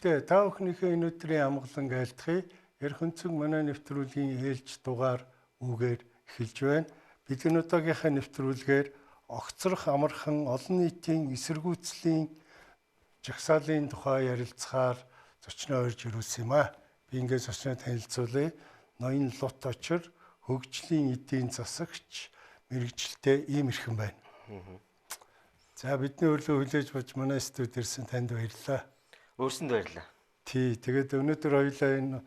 Үзэгчдээ та бүхнийхээ энэ өдрийн амгалан айлтгая. Ярих өнцөг манай нэвтрүүлгийн ээлж дугаар үгээр эхэлж байна. Бид энэ удаагийнхаа нэвтрүүлгээр огцрох амархан олон нийтийн эсэргүүцлийн жагсаалын тухай ярилцахаар зочноо урьж ирүүлсэн юм аа. Би ингээд зочноо танилцуулъя. Ноён Лут Очир, хөгжлийн эдийн засагч, мэргэжилтэй ийм эрхэм байна. За, бидний өрлөө хүлээж болж манай студид ирсэн танд баярлалаа. Өөрсөнд баярлалаа. Тий, тэгээд өнөөдөр хоёулаа энэ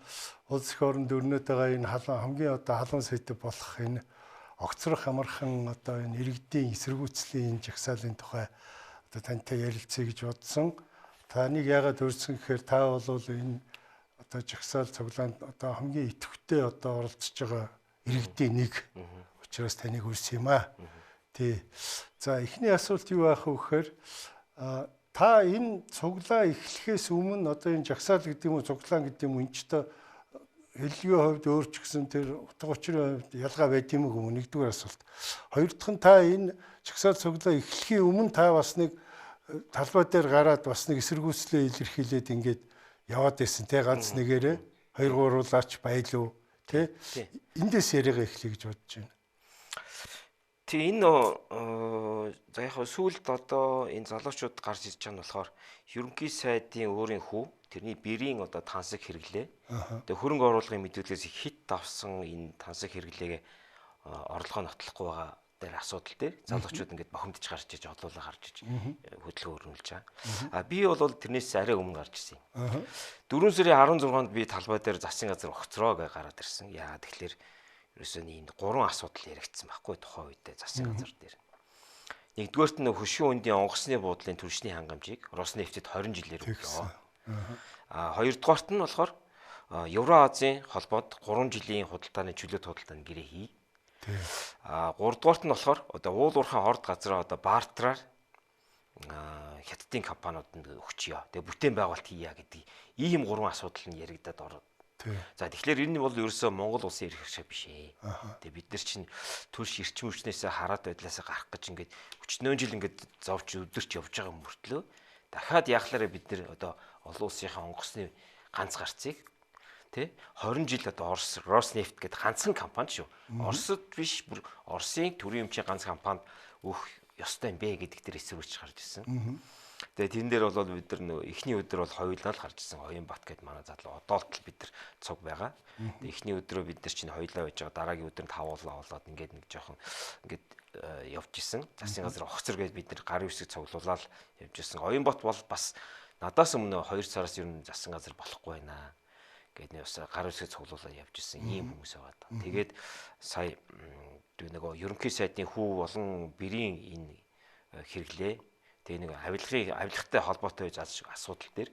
улс их оронд өрнөд байгаа энэ халуун, хамгийн одоо халуун сэдэв болох энэ огцрох амархан одоо энэ иргэдийн эсэргүүцлийн энэ жагсаалын тухай одоо тантай ярилцъя гэж бодсон. Таныг яагаад урьсан гэхээр та бол энэ одоо жагсаал цуглаанд одоо хамгийн идэвхтэй одоо оролцож байгаа иргэдийн нэг. Учраас таныг урьсан юм аа. Тий. За, эхний асуулт юу байх вэ гэхээр та энэ цуглаа эхлэхээс өмнө одоо энэ жагсаал гэдэг юм уу, цуглаан гэдэг юм уу, энэ ч одоо хэллэгийн хувьд өөр ч гэсэн тэр утга учирын хувьд ялгаа байд юм уу, нэгдүгээр асуулт. Хоёр дахь нь, та энэ жагсаал цуглаа эхлэхийн өмнө та бас нэг талбай дээр гараад бас нэг эсэргүүцлээ илэрхийлээд ингээд яваад байсан те, ганц нэгээрээ хоёр гуруулаач байлуу те. Эндээс яриагаа эхлэе гэж бодож байна. Тий, энэ за яг сүүлд одоо энэ залуучууд гарч ирж байгаа нь болохоор ерөнхий сайдын өөрийн хүү, тэрний бэрийн одоо тансаг хэрэглээ. Тэгээ хөрөнгө оруулалтын мэдүүлгээс хит давсан энэ тансаг хэрэглээгээ орлогоо нотлохгүй байгаа дээр асуудал дээр залуучууд ингээд бохимдож гарч иж, олоолаа гарч иж хөдөлгөөн өрнүүлж байгаа. А би бол тэрнээс арай өмнө гарч ирсэн юм. 4 сарын 16-нд би талбай дээр засгийн газар огцроо гэж гараад ирсэн. Яа тэгэхээр ерөөсөө энэ гурван асуудал яригдсан байхгүй тухайн үедээ засгийн газар дээр. Нэгдүгээрт нь хөшгийн үндийн онгоцны буудлын түлшний хангамжийг Роснефтэд 20 жилээр өглөө. А хоёрдугаарт нь болохоор Евроазийн холбоонд 3 жилийн худалдааны чөлөөт худалдааны гэрээ хий. А гуравдугаарт нь болохоор одоо уул уурхайн орд газраа одоо бартераар хятадын компаниудад өгчөө. Тэгээ бүтээн байгуулалт хийя гэдэг ийм гурван асуудал нь яригадад ороод. За, тэгэхээр энэ бол ерөөсөө Монгол улсын эрх ашиг биш ээ. Тэгээ бид нар чинь төрш эрчим хүчнээсээ хараад байдлаасаа гарах гэж ингээд өчнөөн жил ингээд зовж өдөрч явж байгаа мөртлөө дахиад яхалаараа бид нар одоо олон улсынхаа онгоцны ганц гарцыг тэ 20 жил одоо Орос Роснефт гэдэг ганцхан компани шүү. Оросд биш, бүр Оросын төрийн өмчийн ганц компанид өгөх ёстой юм бэ гэдэг дээр эсэргүүцэж гарч ирсэн. Тэгээ тэрэн дээр бол бид нар нөө эхний өдөр бол хоёулаа л гарч ирсэн. Оюун Бат гэд манай залуу одоолтол бид нар цуг байгаа. Тэгээ эхний өдрөө бид нар чинь хоёулаа байж байгаа. Дараагийн өдөр нь тавуулаа болоод ингээд нэг жоохон ингээд явж исэн. Засгийн газар огцор гэж бид нар гар үсэг цуглуулаад явж исэн. Оюун Бат бол бас надаас өмнө 2 сараас ер нь засгийн газар болохгүй байна гэд нэг бас гар үсэг цуглуулаад явж исэн ийм хүмүүс байгаа даа. Тэгээд сая нөгөө ерөнхий сайдын хүү болон бэрийн энэ хэрэглээ. Тэгээ нэг авилгын авилгатай холбоотой асуудал дээр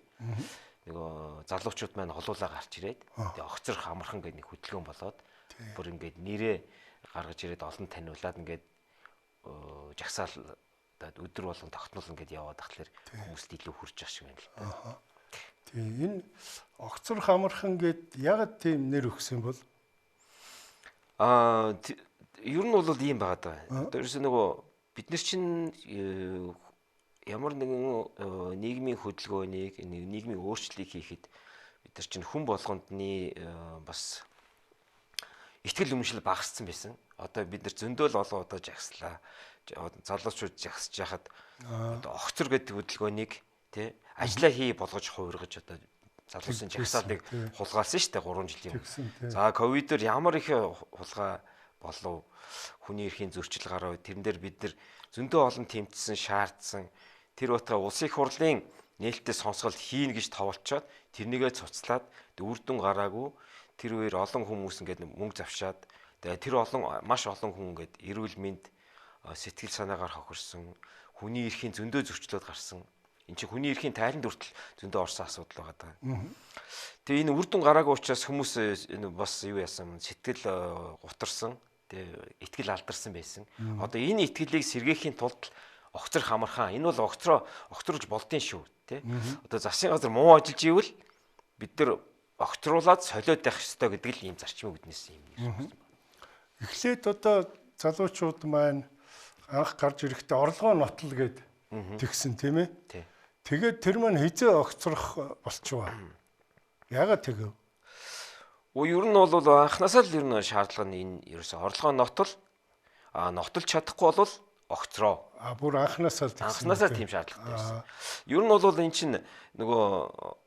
нөгөө залуучууд маань холуулаа гарч ирээд тэгээ огцрох амархан гэдэг нэг хөдөлгөөн болоод бүр ингээд нэрээ гаргаж ирээд олон таниулаад ингээд жагсаал одоо өдөр болгон тогтнол ингээд яваад тахлаар хүмүүст илүү хүрч байгаа шиг байна л та. Тий, энэ огцрох амархан гэд ягаад тийм нэр өгсөн бол? Аа, ер нь бол ийм байгаа даа. Одоо ерөөсөө нөгөө бид нар чинь ямар нэгэн нийгмийн хөдөлгөөнийг, нийгмийн өөрчлөлтийг хийхэд бид нар чинь хүн болгондны бас итгэл үнэмшил багассан байсан. Одоо бид нар зөндөөл олон удаа жагслаа. Залуучууд жагсаж яхад одоо огцор гэдэг хөдөлгөөнийг тий ажлаа хий болгож хувиргаж одоо залуусын жагсаалыг хулгайлсан шүү дээ 3 жилийн өмнө. За, ковидор ямар их хулгай болов, хүний эрхийн зөрчил гарав. Тэрэн дээр бид нар зөндөө олон тэмцсэн, шаардсан. Тэр байтугай улсын их хурлын нээлттэй сонсгол хийнэ гэж товолцоод тэрнийгээ цуцлаад үр дүн гараагүй. Тэр үеэр олон хүмүүс ингээд мөнгө завшаад, тэгээ тэр олон маш олон хүн ингээд эрүүл мэнд, сэтгэл санаагаар хохирсон, хүний эрхийн зөндөө зөрчлөөд гарсан. Энд чинь хүний эрхийн тайланд хүртэл зөндөө орсон асуудал байгаа даа. Тэгээ энэ үр дүн гараагүй учраас хүмүүс энэ бас юу яасан, сэтгэл гутарсан, тэгээ итгэл алдарсан байсан. Одоо энэ итгэлийг сэргээхийн тулд огцрох амархан. Энэ бол огцроо огцруулж болдсон шүү, тий. Одоо засгийн газар муу ажиллаж ивэл бид нар огцруулаад солиод явах ёстой гэдэг л ийм зарчмыг үднэс юм нэр өгсөн байна. Эхлээд одоо залуучууд маань анх гарч ирэхдээ орлогоо нотол гээд тэгсэн, тийм ээ. Тий. Тэгээд тэр маань хизээ огцрох болчихваа. Яагаад тэгэв? Ер нь бол анханасаа л ер нь шаардлага нь энэ ерөөсөө орлогоо нотол нотолж чадахгүй бол огцроо. Бүр анханасаа л тэгсэн. Анханасаа тийм шаардлагатай байсан. Ер нь бол эн чинь нөгөө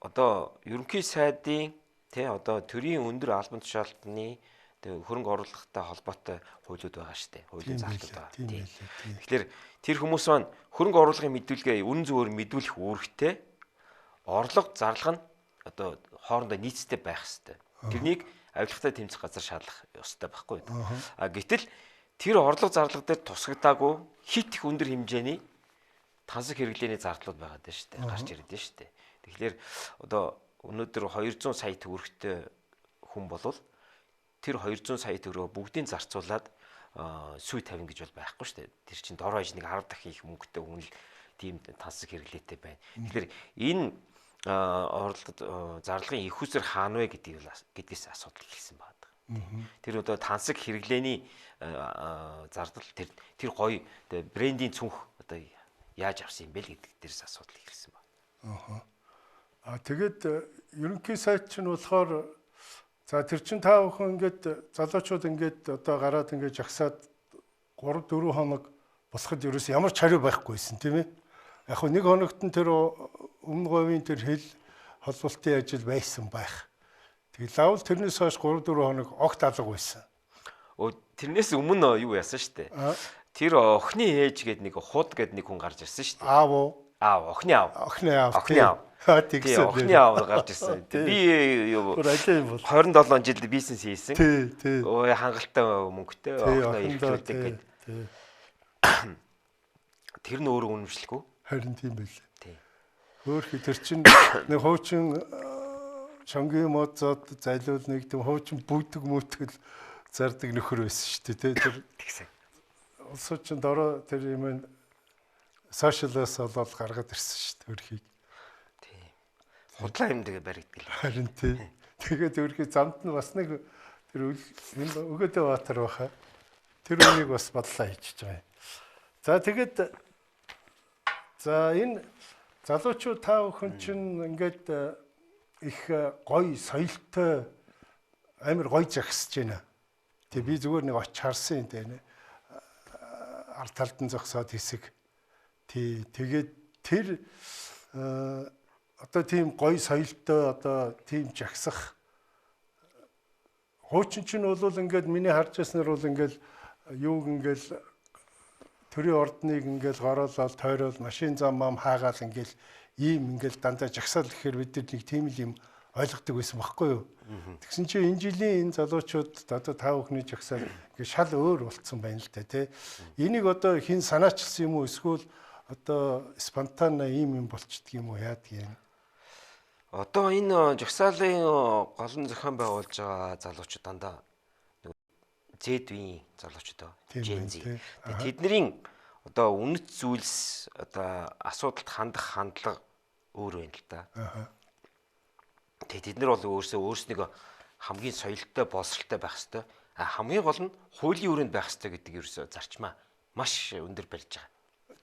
одоо ерөнхий сайдын тий одоо төрийн өндөр албан тушаалтны тэг хөрөнгө оруулалттай холбоотой хуулиуд байгаа шүү дээ. Хуулийн зарлууд байгаа. Тэгэхээр тэр хүмүүс маань хөрөнгө оруулалтын мэдүүлгээ үнэн зөвөөр мэдүүлэх үүрэгтэй орлого зарлага нь одоо хоорондоо нийцтэй байх ёстой. Тэрнийг авилгатай тэмцэх газар шаардлах ёстой байхгүй юу? Гэтэл тэр орлого зарлага дээр тусагдаагүй хит их өндөр хэмжээний тансаг хэрэглээний зардлууд байгаа даа шүү дээ. Гарч ирээд шүү дээ. Тэгэхээр одоо өнөөдөр 200 сая төгрөгтэй хүн болвол тэр 200 сая төгрөгөө бүгдийг зарцуулаад сүй тавина гэж бол байхгүй шүү дээ. Тэр чинь дорой аж нэг 10 дахин их мөнгөтэй хүн л тийм тансаг хэрэглээтэй байна. Тэгэхээр энэ орлого зарлагын их усэр хаана вэ гэдгээс асуудал эхэлсэн байна. Тэр одоо тансаг хэрэглээний зардал тэр гоё брендийн цүнх одоо яаж авсан юм бэ л гэдэг дээрс асуудал эхэлсэн байна. Тэгээд ерөнхий сайт чинь болохоор за тэр чинь та бүхэн ингээд залуучууд ингээд одоо гараад ингээд жагсаад 3 4 хоног болоход ерөөс ямар ч хариу байхгүйсэн тийм ээ. Яг хөө нэг хоногт нь тэр өмнө говийн тэр хэл холболтын ажил байсан байх. Тэгээд лавл тэрнээс хойш 3 4 хоног огт алга байсан. Тэрнээс өмнө юу яасан шүү дээ. Тэр охины ээж гээд нэг худ гээд нэг хүн гарч ирсэн шүү дээ. Аав уу? Аав, охины аав. Охины аав. Охины аав. Тэгсэн. Охины аав гарч ирсэн. Би юу 27 жил бизнес хийсэн. Тий, тий. Ой хангалттай мөнгөтэй охиноо эрхлүүлдэг гээд. Тэр нь өөрөө үнэмшлэхгүй. Харин тийм байлээ. Тий. Хөөхи тэр чинь нэг хуучин шонгийн мод зод зайлуул нэг тийм хуучин бүдэг мүтгэл зардаг нөхөр байсан шүү дээ. Тэ тэр тэгсэн. Улсууд чинь дорой тэр юм сошиалаас болоод гаргаад ирсэн шүү дээ өрхийг. Тий. Худлаа юм тэгээ баригддаг л. Харин тий. Тэгээд өрхий замд нь бас нэг тэр Өгөөдөө Баатар баха. Тэр үнийг бас бодлоо хийчихэж байгаа юм. За тэгээд за энэ залуучууд та бүхэн чинь ингээд их гоё соёлтой амар гоё жагсаж байна. Тэг би зүгээр нэг очиж харсан юм дээ. Ард талд нь зогсоод хэсэг. Тий, тэгээд тэр одоо тийм гоё соёлтой одоо тийм жагсах хуучин чинь бол ингээд миний харж байснаар бол ингээд юуг ингээд төрийн ордныг ингээд гороолол тойрол машин зам мам хаагаал ингээд ийм ингээд дандаа жагсаал гэхээр бид нар нэг тийм л юм ойлгодог байсан байхгүй юу. Тэгсэн чинь энэ жилийн энэ залуучууд одоо та бүхний жагсаал ингээд шал өөр болцсон байна л да тий. Энийг одоо хэн санаачилсан юм уу эсвэл одоо спонтан ийм юм болчдөг юм уу яадаг юм. Одоо энэ жагсаалын гол нь зохион байгуулж байгаа залуучууд дандаа Z үеийн залуучууд Gen Z. Тэдний одоо үнэт зүйлс одоо асуудалд хандах хандлага өөр байна л да. Тэгээ тэд нар бол өөрснийгөө хамгийн соёлтой, боловсролтой байх ёстой. Хамгийн гол нь хуулийн өрөөнд байх ёстой гэдэг ерөөсөө зарчмаа маш өндөр барьж байгаа.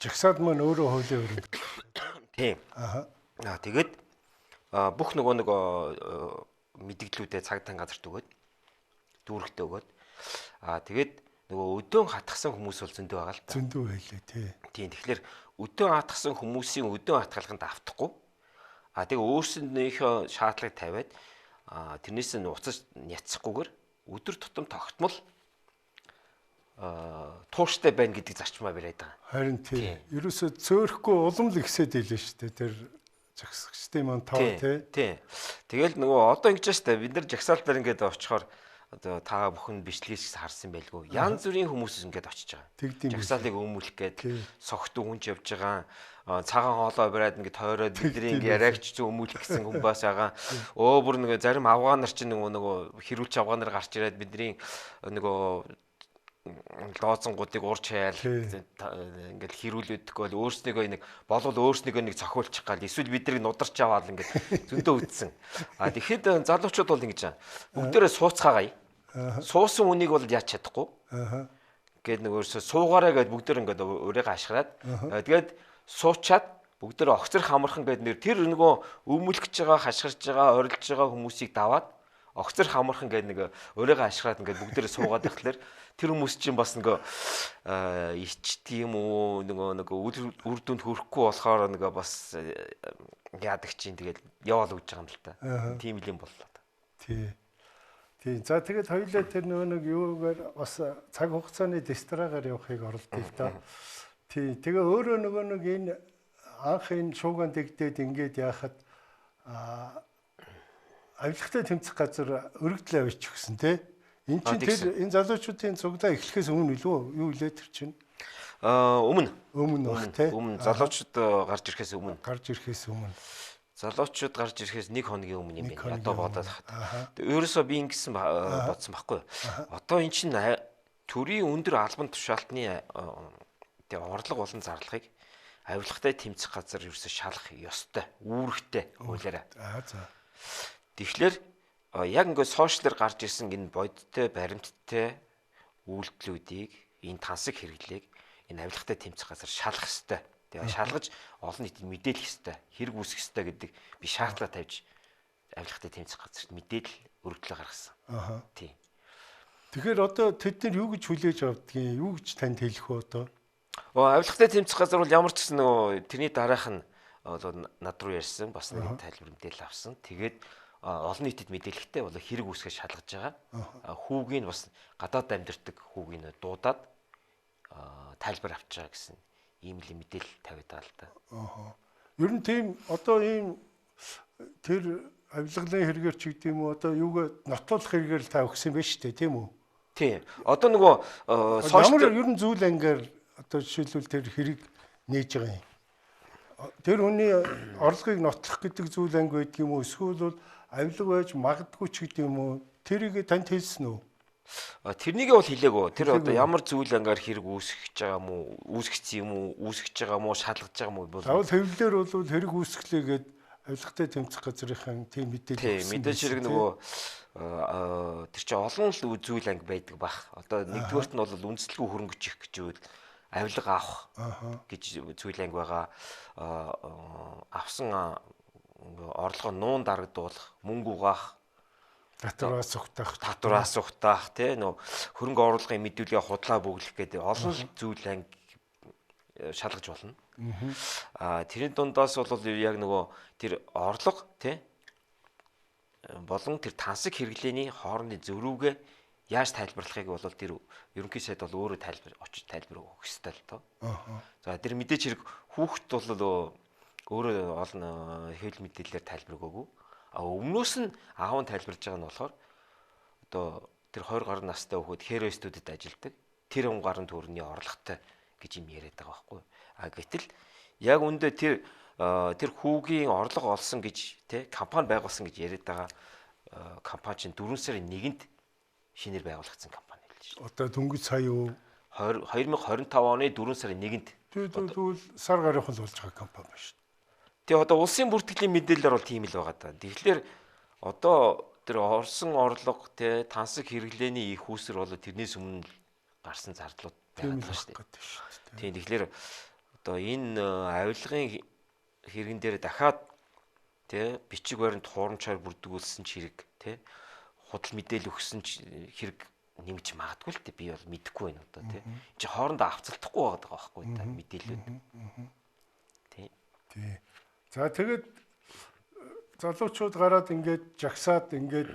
Жагсаад маань өөрөө хуулийн өрөөнд. Тийм. Тэгээд бүх нөгөө нэг мэдгдлүүдээ цаг тан газарт өгөөд дүүрэгтээ өгөөд тэгээд нөгөө өдөөн хатгсан хүмүүс бол зөндөө байгаа л та. Зөндөө байлээ тий. Тийм. Тэгэхээр өдөөн хатгсан хүмүүсийн өдөөн хатгалганд автахгүй. Тэгээ өөрсөндийнхөө шаардлагыг тавиад тэрнээс нь уцаж няцахгүйгээр өдөр тутам тогтмол тууштай байна гэдэг зарчмаа бариад байгаа. Харин тий. Ерөөсөө цөөрөхгүй улам л ихсээд илээ шүү дээ. Тэр жагсагчдын маань тоо тий. Тий. Тэгэл нөгөө одоо ингэж штэ бид нар жагсаалт дээр ингээд очихоор одоо та бүхэн бичлэгээс харсан байлгүй. Янз бүрийн хүмүүс ингээд очиж байгаа. Жагсаалыг өмүүлэх гээд согт өгөнч явж байгаа. Цагаан хоолой бариад ингээд тойроод бидний ингээд яриагч зүү өмүүлэх гэсэн хүн бас байгаа. Бүр нэг зарим авгаан нар чинь нөгөө хэрүүлч авгаан нар гарч ирээд бидний нөгөө лооцонгуудыг урч хаяал ингээд хэрүүлэдэггүй бол өөрснийгөө нэг болвол өөрснийгөө нэг цохиулчих гал эсвэл биднийг нударч аваад ингээд зөндөө үтсэн. Тэгэхэд залуучууд бол ингэж бүгдээрээ сууцгаагая. Суусан үнийг бол яаж чадахгүй. Гээд нэг өөрсөө суугаарай гэд бүгдээр ингээд өөрийгөө ашиглаад тэгээд суучаад Бүгдээр огцрох амархан гэдэг нэр тэр нөгөө өмөлгөж байгаа, хашгирж байгаа, орилж байгаа хүмүүсийг даваад огцрох амархан гэдэг нэг өөрийгөө ашиглаад ингээд бүгдээрээ суугаад байхлаар тэр хүмүүс чинь бас нөгөө ичдэг юм уу, нөгөө үр дүнд хүрэхгүй болохоор нөгөө бас яадаг чинь тэгэл яваал өгж байгаа юм л та. Тийм л юм боллоо. Тий. Тий. За тэгээд хоёулаа тэр нөгөө нэг юугаар бас цаг хугацааны дистраагаар явахыг оролдъё л да. Тий. Тэгээ өөрөө нөгөө нэг энэ анх энэ шууган дэгдээд ингээд яхад авилгатай тэмцэх газар өргөдөл авчиж өгсөн тий. Эн чинь тэр энэ залуучуудын цуглаа эхлэхээс өмнө илүү юу илээ тэр чинь? Өмнө. Өмнө баг тий. Өмнө залуучууд гарч ирэхээс өмнө. Гарч ирэхээс өмнө. Залуучууд гарч ирэхээс нэг хоногийн өмнө юм байна. Одоо бодоод хат. Ерөөсөө би ингэсэн бодсон байхгүй. Одоо эн чинь төрийн өндөр албан тушаалтны тэгээ орлого болон зарлагыг авилгатай тэмцэх газар ерөөсөө шалах ёстой, үүрэгтэй хуулиараа. Аа за. Тэгэхээр яг ингээд сошиалэр гарч ирсэн энэ бодиттой, баримттай үйлдэлүүдийг, энэ тансаг хэрэглээг энэ авилгатай тэмцэх газар шалах ёстой. Тэгээ шалгаж олон нийтэд мэдээлэх ёстой, хэрэг үүсгэх ёстой гэдэг би шаардлага тавьж авилгатай тэмцэх газарт мэдээлэл өргөдлөө гаргасан. Аа. Тийм. Тэгэхээр одоо тэд нар юу гэж хүлээж авдгийг, юу гэж танд хэлэх вэ одоо? Авилгатай тэмцэх газар бол ямар ч гэсэн нөгөө тэрний дараах нь бол над руу ярьсан, бас нэг тайлбар мэдээлэл авсан. Тэгээд олон нийтэд мэдээлэхтэй бол хэрэг үүсгэж шалгаж байгаа. Хүүгийг бас гадаад амьдардаг хүүгийг дуудаад тайлбар авч байгаа гэсэн ийм л мэдээлэл тавиад байгаа л та. Аа. Ер нь тийм одоо ийм тэр авилгалын хэрэгээр ч гэдэг юм уу одоо юугаа нотолох хэрэгээр л та өгсөн байх шүү дээ, тийм үү? Тийм. Одоо нөгөө сошиал ямар ер нь зүйл ангаар одоо жишээлбэл тэр хэрэг нээж байгаа юм. Тэр хүний орлогыг нотлох гэдэг зүйл анги байдаг юм уу? Эсвэл бол авилга байж магадгүй ч гэдэг юм уу? Тэрийг танд хэлсэн үү? Тэрнийг бол хэлээгүй. Тэр одоо ямар зүйл ангаар хэрэг үүсгэж байгаа юм уу? Үүсгэсэн юм уу? Үүсгэж байгаа юм уу? Шалгаж байгаа юм уу? Заавал хэвлэлээр бол хэрэг үүсгэлээ гээд авилгатай тэмцэх газрынхан тийм мэдээлэл өгсөн. Мэдээж хэрэг нөгөө тэр чинь олон л зүйл анги байдаг бах. Одоо нэгдүгээрт нь бол үндэслэлгүй хөрөнгө чих гэж үйл авилга авах гэж зүйл анги байгаа. Авсан орлогоо нуун дарагдуулах, мөнгө угаах, татвараас угтаах, тий нөө хөрөнгө оруулалтын мэдүүлгээ худлаа бөглөх гэдэг олон зүйл анги шалгаж болно. Тэрний дундаас бол яг нөгөө тэр орлого тий болон тэр тансаг хэрэглээний хоорондын зөрүүгээ яаж тайлбарлахыг бол тэр ерөнхий сайд бол өөрөө тайлбар очиж тайлбар өгөх ёстой л доо. За тэр мэдээч хэрэг хүүхэд бол өөрөө олон хэвлэл мэдээлэлээр тайлбар өгөөгүй. А өмнөөс нь аав нь тайлбарлаж байгаа нь болохоор одоо тэр 20 гаруй настай хүүхэд Херо студид ажилладаг. Тэр он гаруй төгрөгийн орлоготой гэж юм яриад байгаа байхгүй. А гэтэл яг үндэ тэр хүүгийн орлого олсон гэж тэ компани байгуулсан гэж яриад байгаа компани чинь 4 сарын 1-нд шинээр байгуулагдсан компани л шүү дээ. Одоо дөнгөж сая юу 2025 оны 4 сарын 1-нд. Тэгвэл сар гарынхан л болж байгаа компани байна шүү дээ. Тэгээ одоо улсын бүртгэлийн мэдээлэлээр бол тийм л байгаа даа. Тэгэхээр одоо тэр орсон орлого те тансаг хэрэглээний их үүсвэр бол тэрнээс өмнө гарсан зардлууд байгаа шүү дээ. Тийм тэгэхээр одоо энэ авилгын хэрэгэн дээр дахиад те бичиг баримт хуурамчаар бүрдгүүлсэн ч хэрэг те худал мэдээлэл өгсөн ч хэрэг нэмж магадгүй л те би бол мэдэхгүй байна одоо те. Энд чи хоорондоо авцалдахгүй байгаа байхгүй та мэдээлэлүүд. Тий. Тий. За тэгээд залуучууд гараад ингээд жагсаад ингээд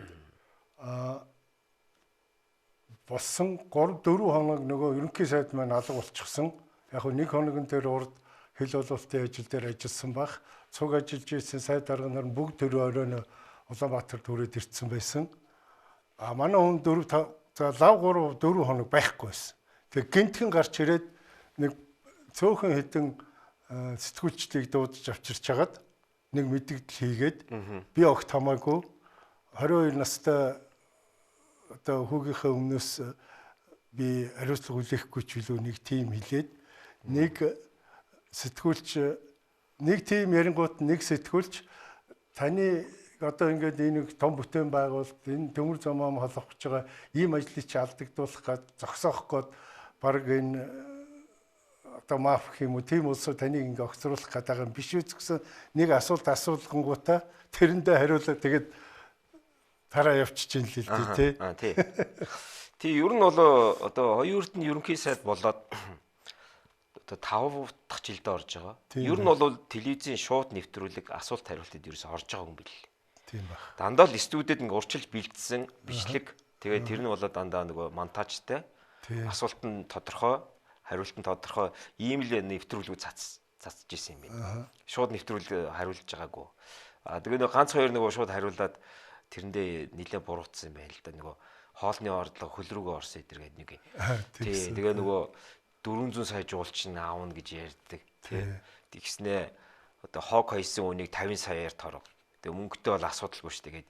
болсон 3 4 хоног нөгөө ерөнхий сайд маань алга болчихсон. Яг нь нэг хоног нь тэр урд хэл боловсролын ажил дээр ажилласан байх. Цуг ажиллаж ирсэн сайд дарга нар бүгд тэр оройн Улаанбаатар түрээд ирсэн байсан. А манай хүн 4 5 за лав 3 4 хоног байхгүй байсан. Тэг гинтхэн гарч ирээд нэг цөөхөн хэдэн сэтгүүлчдийг дуудаж авчирч хагаад нэг мэдэгдэл хийгээд би огт хамаагүй 22 настай одоо хүүгийнхээ өмнөөс би хариуцлага хүлээхгүй ч билүү нэг тим хэлээд нэг сэтгүүлч нэг тим ярингуут нэг сэтгүүлч таны одоо ингээд энэ том бүтээн байгуулалт энэ төмөр замаам холбох гэж байгаа ийм ажлыг чи алдагдуулах гад зогсоох гээд баг энэ одоо маф гэх юм уу тийм улсууд таныг ингээ огцруулах гэдэг юм биш үү гэсэн нэг асуулт асуулгангуудаа тэрэндээ хариулаад тэгээд тараа явчих юм л дээ тий. Аа тий. Тий ер нь бол одоо оюун эрдэнэ ерөнхий сайд болоод одоо 5 дахь жилдээ орж байгаа. Ер нь бол телевизийн шууд нэвтрүүлэг асуулт хариултад ерөөсөй орж байгаа юм бэл. Тийм баг. Дандаа л студид ингээ урчилж бэлдсэн бичлэг. Тэгээд тэр нь болоо дандаа нөгөө монтажтай. Асуулт нь тодорхой, хариулт нь тодорхой ийм л нэвтрүүлгүүд цацж исэн юм байна. Шууд нэвтрүүлэг хариулж байгаагүй. Аа тэгээ нөгөө ганц хоёр нөгөө шууд хариулаад тэрэндээ нилээ буруутсан юм байна л да. Нөгөө хоолны орлого хөл рүүгээ орсон эдэр гэдэг нэг. Тий тэгээ нөгөө 400 сая жуулчин аавна гэж ярьдаг. Тий. Тэгснээ одоо хог хайсан үнийг 50 саяар торго. Тэгээ мөнгөтэй бол асуудалгүй шүү дээ. Тэгээд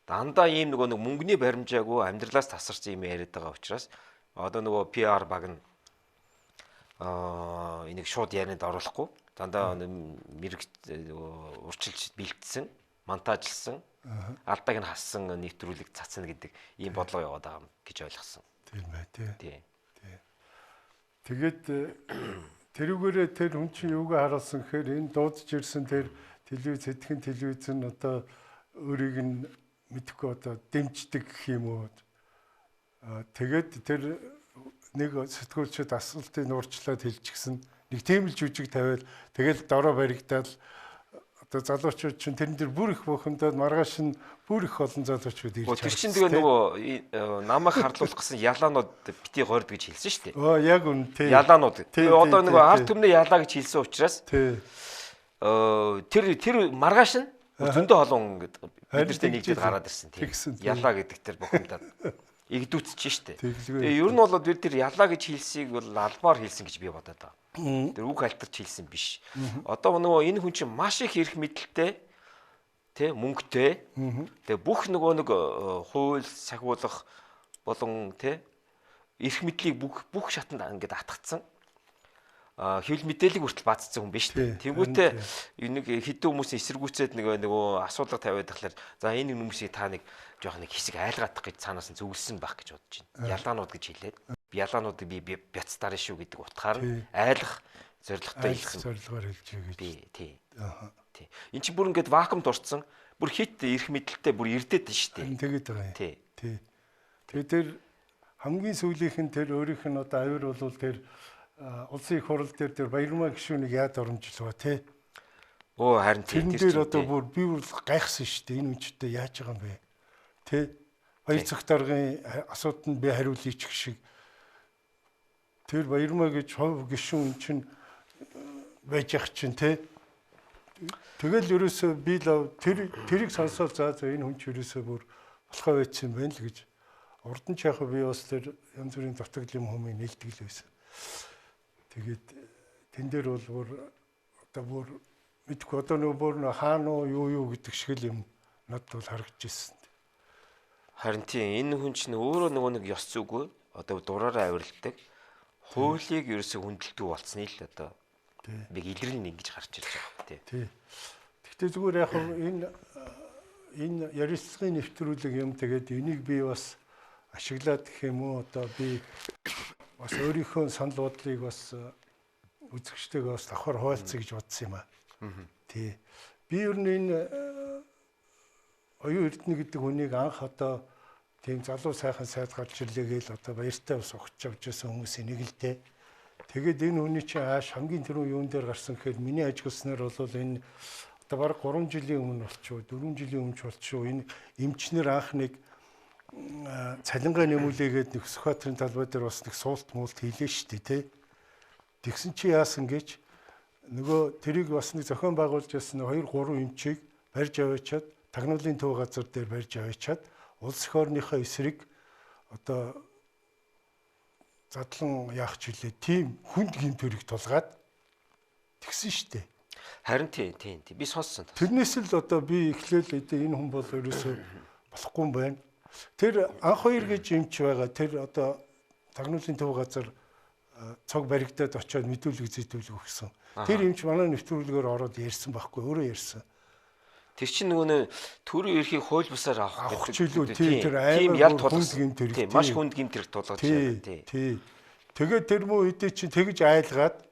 дандаа ийм нөгөө нэг мөнгөний баримжаагүй амьдралаас тасарсан юм яриад байгаа учраас одоо нөгөө PR баг нь энийг шууд ярианд оруулахгүй дандаа мэрэг урчилж бэлдсэн, монтажлсан, алдааг нь хассан нэвтрүүлэг цацна гэдэг ийм бодлого яваад байгаа юм гэж ойлгосон. Тийм бай тий. Тий. Тэгээд тэрүүгээрээ тэр хүн чинь юугаа харуулсан гэхээр энэ дуудаж ирсэн тэр телевиз хэдхэн телевиз нь одоо өөрийг нь мэдэхгүй одоо дэмждэг гэх юм уу. Тэгээд тэр нэг сэтгүүлчид асуултыг нуурчлаад хэлчихсэн. Нэг тийм л жүжиг тавиал тэгэл дороо баригдаад одоо залуучууд чинь тэрэн дээр бүр их бухимдаад маргааш нь бүр их олон залуучууд ирж байгаа. Тэр чинь тэгээ нөгөө намайг харлуулах гэсэн ялаанууд бити горд гэж хэлсэн шүү дээ. Оо яг үн тий. Ялаанууд. Тэгээ одоо нөгөө ард түмнээ ялаа гэж хэлсэн учраас тий. Тэр маргааш нь зөндөө олон ингээд бид нартэй нэгдээд гараад ирсэн тий. Ялаа гэдэг тэр бухимдаад игдүүцэж штэ. Тэгээ ер нь бол бид тэр ялаа гэж хэлсийг бол албаар хэлсэн гэж би бодоод байгаа. Тэр үг алтарч хэлсэн биш. Одоо нөгөө энэ хүн чинь маш их эрх мэдэлтэй тэ мөнгөтэй. Тэгээ бүх нөгөө нэг хууль сахиулах болон тэ эрх мэдлийг бүх шатанд ингээд атгацсан. Хэвлэл мэдээллийг хүртэл баацсан хүн биш үү? Тэнгүүтээ нэг хэдэн хүмүүс эсэргүүцээд нөгөө асуулга тавиад тахлаар за энэ хүмүүсийг та нэг жоох нэг хэсэг айлгаадах гэж цаанаас нь зөвлөсөн байх гэж бодож байна. Ялаанууд гэж хэлээд ялаануудыг би бяцтаарна шүү гэдэг утгаар нь айлах зорилготой хэлсэн. Зорилгоор хэлж байгаа гэж. Би тий. Тий. Эн чинь бүр ингээд вакуумд орцсон. Бүр хит эрх мэдэлтэй бүр ирдээд байна шүү дээ. Тэгээд байгаа юм. Тий. Тий. Тэгээд тэр хамгийн сүүлийнх нь тэр өөрийнх нь одоо авир бол тэр улсын их хурал дээр тэр Баярмаа гишүүнийг яад оромжлоо тий. Оо харин тий. Тэр дээр одоо бүр би бүр гайхсан шүү дээ. Энэ үнчтэй яаж байгаа юм бэ? Тий. Баяр цогт даргын асуултанд би хариулъя ч гэх шиг. Тэр Баярмаа гэж хувь гишүүн чинь байж явах чинь тий. Тэгэл ерөөсөө би л тэрийг сонсоод за энэ хүн чи ерөөсөө бүр болохоо байцсан байна л гэж. Урд нь ч яг би бас тэр янз бүрийн дутагдал юм хүмүүний нээлтгэл байсан. Тэгээд тэн дээр бол бүр одоо бүр мэдгүй одоо нөгөө бүр хаана уу юу гэдэг шиг л юм надад бол харагдаж ирсэн. Харин тийм энэ хүн чинь өөрөө нөгөө нэг ёс зүйгүй одоо дураараа авиралдаг хуулийг ерөөсөө хүндэлдэг болцсны л одоо би илрэл нь ингэж гарч ирж байгаа тий. Тий. Гэхдээ зүгээр яг энэ ярилцлагын нэвтрүүлэг юм тэгээд энийг би бас ашиглаад гэх юм уу одоо би бас өөрийнхөө санал бодлыг бас үзэгчтэйгээ бас давхар хуваалцъя гэж бодсон юм аа. Тий. Би ер нь энэ оюун эрдэнэ гэдэг хүнийг анх одоо тийм залуу сайхан сайд гарч ирлээ гээл одоо баяртай бас ухаж авч байсан хүмүүсийн нэг л дээ. Тэгээд энэ хүний чинь ааш хамгийн түрүү юун дээр гарсан гэхээр миний ажигласнаар бол энэ одоо бараг 3 жилийн өмнө болчихоо 4 жилийн өмнө ч болчихоо энэ эмчнэр анх нэг цалингаа нэмүүлээгээд нэг Сүхбаатарын талбай дээр бас нэг суулт муулт хийлээ шүү дээ тий. Тэгсэн чи яасан гэж нөгөө тэрийг бас нэг зохион байгуулж ясан 2 3 эмчийг барьж аваачаад тагнуулын төв газар дээр барьж аваачаад улс эх орныхоо эсрэг одоо задлан яах ч үлээ тийм хүнд гэмт хэрэг тулгаад тэгсэн шүү дээ. Харин тий тий би сонссон. Тэрнээс л одоо би эхлээл энэ хүн бол ерөөсөө болохгүй юм байна. Тэр анх хоёр гэж эмч байгаа. Тэр одоо тагнуулын төв газар цог баригдаад очиод мэдүүлэг зэтүүлэг өгсөн. Тэр эмч манай нэвтрүүлгээр ороод ярьсан байхгүй өөрөө ярьсан. Тэр чинь нөгөө нэ төрийн эрхийг хууль бусаар авах гэдэг илүү тий тэр амар хүнд гэмт хэрэг маш хүнд гэмт хэрэг тулгаж байна тий. Тэгээд тэр муу хэдий чинь тэгж айлгаад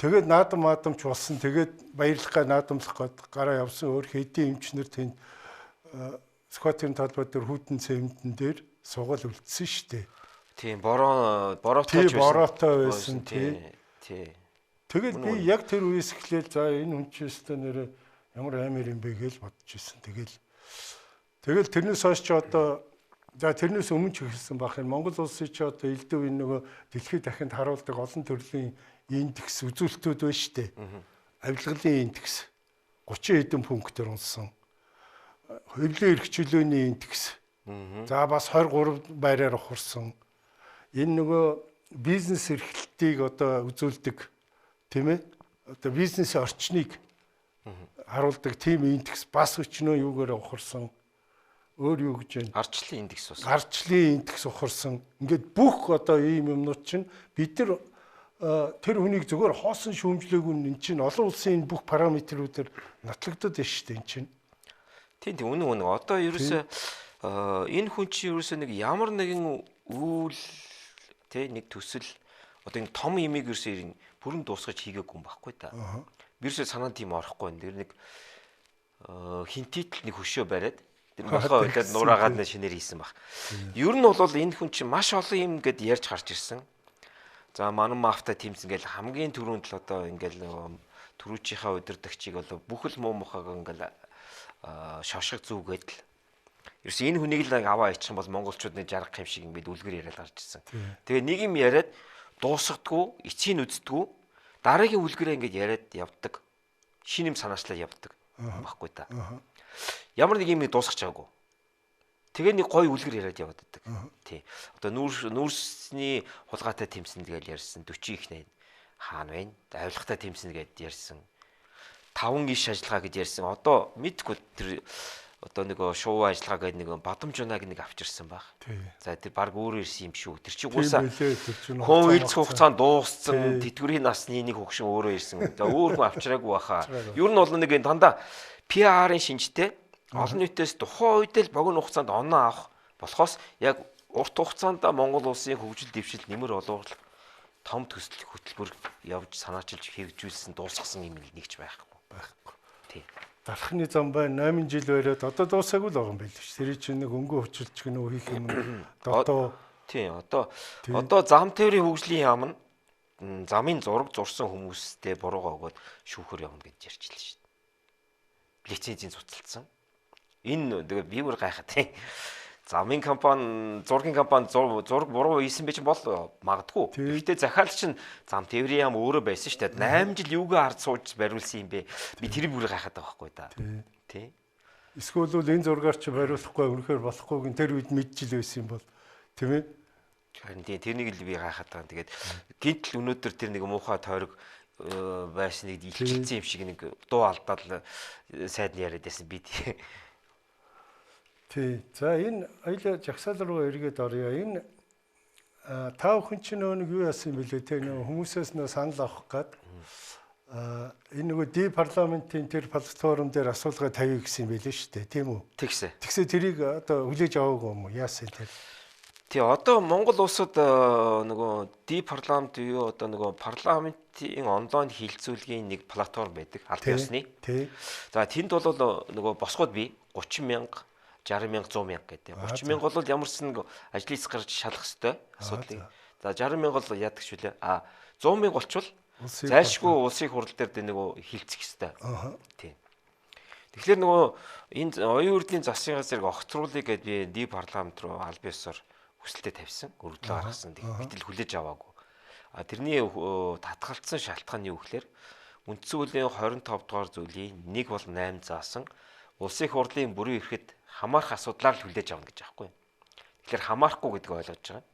Тэгээд наадам маадамч болсон. Тэгээд баярлах га наадамлах гээд гараа явсан. Өөр хэдийн эмчнэр тэнд Сүхбаатарын талбай дээр хүйтэн цементэн дээр суугаал үлдсэн шүү дээ. Тийм, бороотой ч байсан. Бороотой байсан тий. Тий. Тэгээд би яг тэр үеэс эхлээл за энэ хүн чинь өстө нэрээ ямар аймаар юм бэ гэж бодож ирсэн. Тэгэл тэрнээс хойш чи одоо за тэрнээс өмнө ч эхэлсэн байх юм. Монгол улсын чи одоо элдв энэ нөгөө дэлхийд дахинд харуулдаг олон төрлийн индекс үзүүлэлтүүд байна шүү дээ. Авилгалын индекс 30 хэдэн пунктээр унсан. Хэвлэлийн эрх чөлөөний индекс. За бас 23 байраар ухарсан. Энэ нөгөө бизнес эрхлэлтийг одоо үзүүлдэг тийм ээ. Одоо бизнесийн орчныг харуулдаг тийм индекс бас өчнөө юугаар ухарсан. Өөр юу гэж байна? Ардчлалын индекс бас. Ардчлалын индекс ухарсан. Ингээд бүх одоо ийм юмнууд чинь бид нар тэр хүнийг зүгээр хоосон шүүмжлээгүй нь чинь олон улсын энэ бүх параметрүүдээр нотлогдод байна шүү дээ энэ чинь. Тийм тийм үнэн үнэн. Одоо ерөөсөө энэ хүн чинь ерөөсөө нэг ямар нэгэн үйл тэ нэг төсөл одоо энэ том имийг ерөөсөө бүрэн дуусгаж хийгээгүй юм байхгүй та. Ерөөсөө санаанд тийм орохгүй байна. Тэр нэг хинтитл нэг хөшөө бариад тэр болохоо ойлоод нураагаад шинээр хийсэн баг. Ер нь бол энэ хүн чинь маш олон юм гэд ярьж гарч ирсэн. За манан мафта тэмцэн ингээл хамгийн түрүүнд л одоо ингээл нөгөө түрүүчийнхаа удирдагчийг бол бүхэл муу мухаг ингээл шошгог зүгээд л ерөөс энэ хүнийг л аваа ичих юм бол монголчууд нэг жаргах юм шиг ингээд үлгэр яриад гарч ирсэн. Тэгээ нэг юм яриад дуусгадгүй, эцсийн үздэггүй, дараагийн үлгэрээ ингээд яриад явдаг. Шинэ юм санаачлаа явдаг байхгүй та. Ямар нэг юм дуусгах чаагүй. Тэгээ нэг гоё үлгэр яриад яваад байдаг. Тий. Одоо нүүрсний хулгайтай тэмсэн гэж ярьсан 40 их нэ хаана вэ? Авилгатай тэмсэн гэж ярьсан. 5 иш ажиллагаа гэж ярьсан. Одоо мэдгүй тэр одоо нэг шувуу ажиллагаа гэдэг нэг Бадамжунаг нэг авчирсан баг. За тэр баг өөрөө ирсэн юм шүү. Тэр чинь угаасаа хүн үйлцэх хугацаанд дууссан тэтгэврийн насны нэг хөгшин өөрөө ирсэн. За өөр хүн авчираагүй баха. Ер нь бол нэг дандаа PR-ын шинжтэй олон нийтээс тухайн үед л богино хугацаанд оноо авах болохоос яг урт хугацаанд Монгол улсын хөгжил дэвшил нэмэр олуулах том төсөл хөтөлбөр явж санаачилж хэрэгжүүлсэн дуусгасан юм нэг ч байхгүй. Тий. Дархны зам байна 8 жил бариад одоо дуусаагүй л байгаа юм байл ш. Тэр чинь нэг өнгө хөчилж гэнэ хийх юм дотоо. Тий, одоо зам тээврийн хөгжлийн яам нь замын зураг зурсан хүмүүстэй буруугаа өгөөд шүүхөр явна гэж ярьчихлаа шүү дээ. Лицензийн цуцалдсан. Энэ тэгээ би бүр гайхаад тий. Замын компани, зургийн компани зураг буруу хийсэн бэ чинь бол магадгүй. Гэхдээ захиалч чинь зам тээврийн яам өөрөө байсан шүү дээ. 8 жил юугаа ард сууж бариулсан юм бэ? Би тэрийг бүр гайхаад байгаа байхгүй да. Тий. Эсвэл бол энэ зургаар чи бариулахгүй үнэхээр болохгүйг нь тэр үед мэдчихэл байсан юм бол тийм ээ. Харин тий тэрнийг л би гайхаад байгаа. Тэгээд гинтл өнөөдөр тэр нэг муухай тойрог байсныг илчилсэн юм шиг нэг дуу алдаал сайд нь яриад байсан би тий. Тий. За энэ аяла жагсаал руу эргээд оръё. Энэ та бүхэн чинь нөгөө нэг юу яасан юм бэлээ те нөгөө хүмүүсээс нөгөө санал авах гээд энэ нөгөө ди парламентын тэр платформ дээр асуулга тавья гэсэн юм бэлээ шүү дээ, тийм үү? Тэгсэн. Тэгсээ тэрийг одоо хүлээж аваагүй юм уу? Яасан тэр? Тий, одоо Монгол улсад нөгөө ди парламент юу одоо нөгөө парламентын онлайн хилцүүлгийн нэг платформ байдаг, аль биесны. Тий. За тэнд бол нөгөө босгоод би 30 мянга 60 мянга 100 мянга гэдэг. 30 мянга бол ямар ч нэг ажлын хэсэг гарч шалах ёстой асуудлыг. За 60 мянга бол яадаг ч үлээ. А 100 мянга болчвол зайлшгүй улсын хурал дээр нөгөө хилцэх ёстой. Тий. Тэгэхээр нөгөө энэ оюун үрдлийн засгийн газрыг огцруулъя гэдээ би ди парламент руу аль биесээр хүсэлтэд тавьсан, өргөдлөө гаргасан. Гэтэл хүлээж аваагүй. А тэрний татгалцсан шалтгаан нь юу гэхээр үндсэн хуулийн 25 дугаар зүйлийн 1 бол 8 заасан улсын хурлын бүрийн эрхэд хамаарах асуудлаар л хүлээж авна гэж аахгүй. Тэгэхээр хамаарахгүй гэдгийг ойлгож байгаа.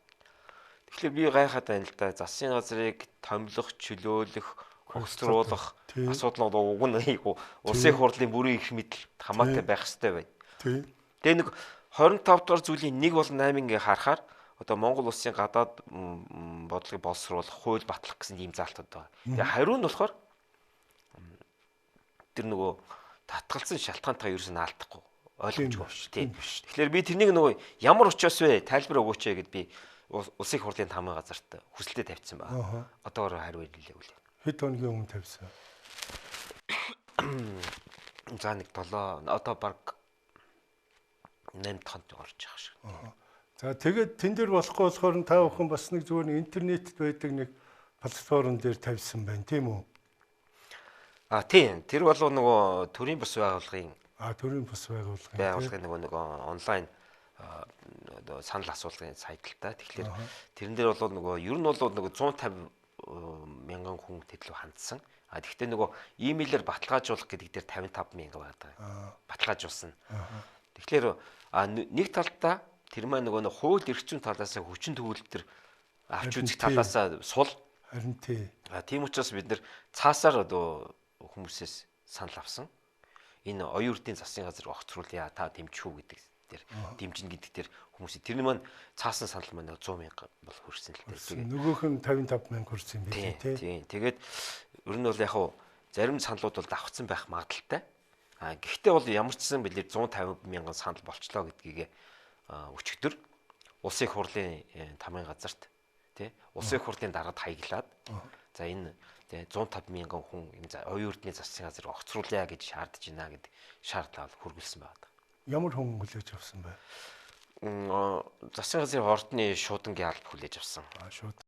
Тэгэхээр би гайхаад байна л да. Засгийн газрыг томилох, чөлөөлөх, огцруулах асуудал нь уг нь улсын хурлын бүрийн эрх мэдэл хамаатай байх ёстой байна. Тэгээ нэг 25 дугаар зүйлийн 1 болон 8 ингээ харахаар одоо Монгол улсын гадаад бодлогыг боловсруулах, хууль батлах гэсэн ийм заалтууд байгаа. Тэгээ хариу нь болохоор тэр нөгөө татгалзсан шалтгаантайгаа ерөөсөө наалдахгүй ойлгомжгүй шүү дээ. Тэгэхээр би тэрнийг нөгөө ямар учраас вэ? Тайлбар өгөөч гэд би улсын хурлын таамаг газарт хүсэлтэд тавьчихсан байна. Одоогоор хариу илээгүй лээ. Хэд хоногийн өмнө тавьсан? За нэг 7 одоо баг 8 тонд орж байгаа шиг. За тэгээд тэн дээр болохгүй болохоор та бүхэн бас нэг зүгээр нэг интернетэд байдаг нэг платформ дээр тавьсан байна, тийм үү? А тийм. Тэр бол нөгөө төрийн бус байгууллагын төрийн бус байгууллагын байгууллагын нөгөө нэг онлайн одоо санал асуулгын сайт л та. Тэгэхээр тэрэн дээр бол нөгөө ер нь бол нөгөө 150 мянган хүн тэдлүү хандсан. А тэгвэл нөгөө имэйлээр баталгаажуулах гэдэг дээр 55 мянга байдаг. Баталгаажуулсан. Тэгэхээр нэг талдаа тэр маань нөгөө хууль эрх зүйн талаас хүчин төгөлдөр авч үзэх талаас сул. Харин тий. А тийм учраас бид нэр цаасаар одоо хүмүүсээс санал авсан. Энэ оюун эрдийн засгийн газар огцруулъя, та дэмжих үү гэдэг дээр дэмжинэ гэдэг дээр хүмүүсийн тэрний маань цаасан санал маань 100 мянга бол хүрсэн л дээ. Тэгээд нөгөөх нь 55 мянга хүрсэн юм билээ тий. Тийм. Тэгээд ер нь бол яг хуу зарим саналууд бол давхцсан байх магадaltaй. А гэхдээ бол ямар ч сан билээ 150 мянган санал болчлоо гэдгийг өчигдөр улсын их хурлын тамгын газарт тий улсын их хурлын даргад хаяглаад за энэ 150 мянган хүн энэ оюун эрдний засгийн газар огцруулъя гэж шаардж байна гэдэг шаардлага хүргэлсэн байна. Ямар хүн хүлээж авсан бэ? Засгийн газрын ордны шуудангийн алба хүлээж авсан. Шууд.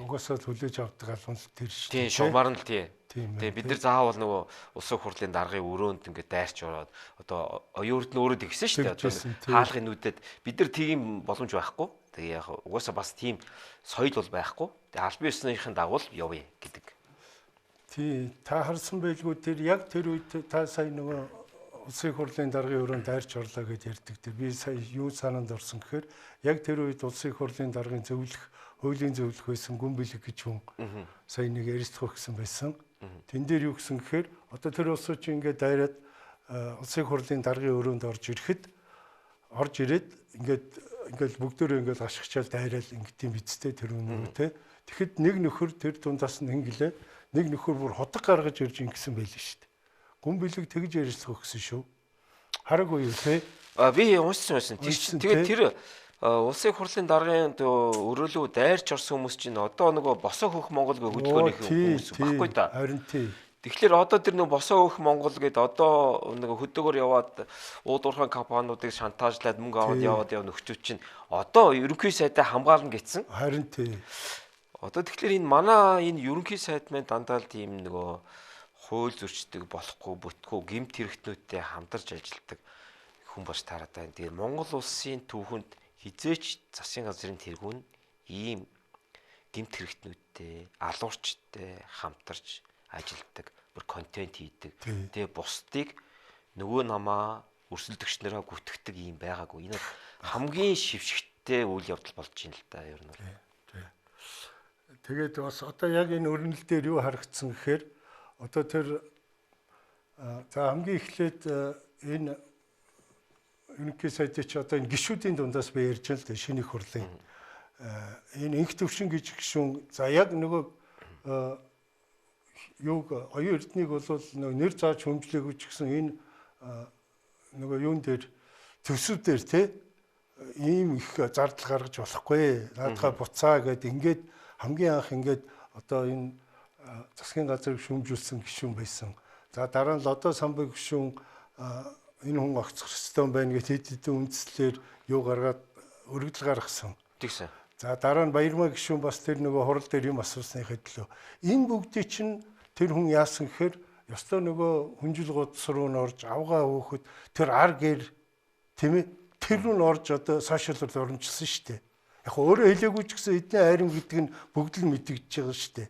Угаасаа хүлээж авдаг албан л тэр шүү. Тийм, шугамар нь л тий. Тэгээ бид нар заавал нөгөө улсын хурлын даргын өрөөнд ингээд дайрч ороод одоо оюун эрдэнэ өөрөө тэгсэн шүү дээ. Одоо хаалгын нүдэд бид нар тийм боломж байхгүй. Тэгээ яг угаасаа бас тийм соёл бол байхгүй. Тэгээ албан ёсныхын дагуу л явъя гэдэг. Тий, та харсан байлгүй тэр яг тэр үед та сая нөгөө улсын хурлын даргын өрөөнд дайрч орлоо гэж ярьдаг. Тэр би сая юу санаанд орсон гэхээр яг тэр үед улсын хурлын даргын зөвлөх, хуулийн зөвлөх байсан Гүн бэлэг гэж хүн сая нэг ярилцах гэсэн байсан. Тэн дээр юу гэсэн гэхээр одоо тэр улсууд чинь ингээд дайраад улсын хурлын даргын өрөөнд орж ирэхэд орж ирээд ингээд бүгдөө ингээд гашгичаал дайраал ингээд юм бидтэй тэр өнөрөө те. Тэгэхэд нэг нөхөр тэр дундаас нь ингэлээ нэг нөхөр бүр ходог гаргаж ирж ингэсэн байл шүү дээ. Гүн бэлэг тэгж ярилцах гэсэн шүү. Хараагүй юу те? А би уншсан байсан. Тэгээд тэр улсын хурлын даргын өрөөлөө дайрч орсон хүмүүс чинь одоо нөгөө босоо хөх Монгол гэх хөдөлгөөний хүмүүс байхгүй да. Харин тий. Тэгэхээр одоо тэр нөгөө босоо хөх Монгол гээд одоо нөгөө хөдөөгөр яваад ууд уурхайн компаниудыг шантаажлаад мөнгө аваад яваад яв нөхцүүд чинь одоо ерөнхий сайдаа хамгаална гэсэн. Харин тий. Одоо тэгэхээр энэ манай энэ ерөнхий сайд маань дандаа л тийм нөгөө хууль зөрчдөг болохгүй бүтгүү гэмт хэрэгтнүүдтэй хамтарч ажилладаг хүн болж таарад байна. Тэгээд Монгол улсын түүхэнд хизээч засгийн газрын тэргүүн ийм гэмт хэрэгтнүүдтэй, алуурчтай хамтарч ажилладаг, бүр контент хийдэг. Тэгээ бусдыг нөгөө намаа өрсөлдөгч нараа гүтгэдэг ийм байгаагүй. Энэ хамгийн шившигтэй үйл явдал болж байна л да ер нь. Тэгээд бас одоо яг энэ өрнөл дээр юу харагдсан гэхээр одоо тэр за хамгийн эхлээд энэ ерөнхий сайдын чи одоо энэ гишүүдийн дундаас би ярьж байна л да шинэ их хурлын энэ инх төвшин гэж гишүүн за яг нөгөө юуг оюун эрднийг бол нөгөө нэр зааж хүмжлээгүй ч гэсэн энэ нөгөө юун дээр төсөв дээр те ийм их зардал гаргаж болохгүй наадхаа буцаа гэд ингээд хамгийн анх ингээд одоо энэ засгийн газрыг шүүмжүүлсэн гишүүн байсан. За дараа нь Лодо самбыг гишүүн энэ хүн огцох ёстой байна гэж хэд хэдэн үндслээр юу гаргаад өргөдөл гаргасан. Тэгсэн. За дараа нь Баярмаа гишүүн бас тэр нөгөө хурал дээр юм асуусныхаа төлөө. Энэ бүгдийг чинь тэр хүн яасан гэхээр ёстой нөгөө хүнжил гудас руу н орж авгаа хөөхөд тэр ар гэр тийм ээ тэр рүү н орж одоо сошиалор оромжлсон шүү дээ. Яг өөрөө хэлээгүй ч гэсэн эдний айрам гэдэг нь бүгд л мэдэгдэж байгаа шүү дээ.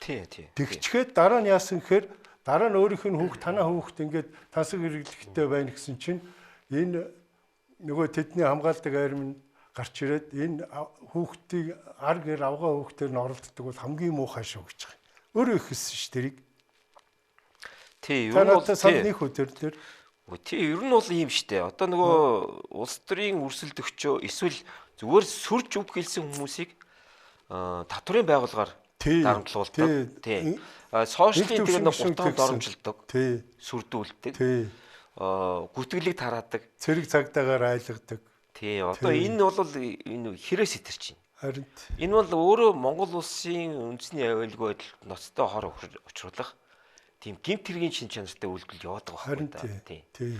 Тий, тий. Тэгчгээд дараа нь яасан гэхээр дараа нь өөрийнх нь хүүхд танаа хүүхд ингээд тансаг хэрэглэхтэй байна гэсэн чинь энэ нөгөө тэдний хамгаалдаг айрам нь гарч ирээд энэ хүүхдийг ар гэр авгаа хүүхдээр нь оролддог бол хамгийн муухай шүү гэж байгаа. Өөрөө их хэлсэн шүү тэрийг. Тий, ер нь бол сананы хөтөр дээр. Тий, ер нь бол ийм штэ. Одоо нөгөө улс төрийн өрсөлдөгчөө эсвэл зүгээр сүрж үг хэлсэн хүмүүсийг татврын байгууллагаар дарамтлуулдаг. Тий. Сошиалын тэр нэг гутаанд оромжилдог. Сүрдүүлдэг. Гүтгэлийг тараадаг. Цэрэг цагдаагаар айлгадаг. Тий. Одоо энэ бол энэ хэрэг сэтэрч байна. Харин энэ бол өөрөө Монгол улсын үндэсний аюулгүй байдалд ноцтой хор учруулах тийм гэмт хэргийн шин чанартай үйлдэл яваад байгаа байхгүй да. Тийм.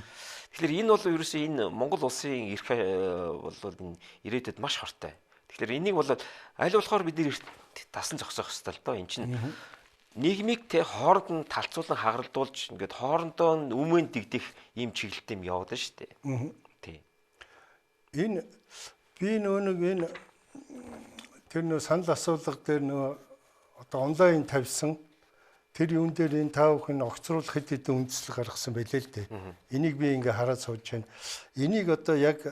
Тэгэхээр энэ бол ерөөсөө энэ Монгол улсын эрх бол энэ ирээдүйд маш хортой. Тэгэхээр энийг бол аль болохоор бид нэр тасан зогсоох ёстой л доо. Эн чинь нийгмийг те хооронд нь талцуулан хагаралдуулж ингээд хоорондоо өмнө дэгдэх ийм чиглэлтэй юм яваад шүү дээ. Тийм. Энэ би нөө нэг энэ тэр нөө санал асуулга дээр нөө одоо онлайн тавьсан тэр юун дээр энэ та бүхэн огцруулах хэд хэдэн үндслэл гаргасан байлээ л дээ. Энийг би ингээ хараад сууж байна. Энийг одоо яг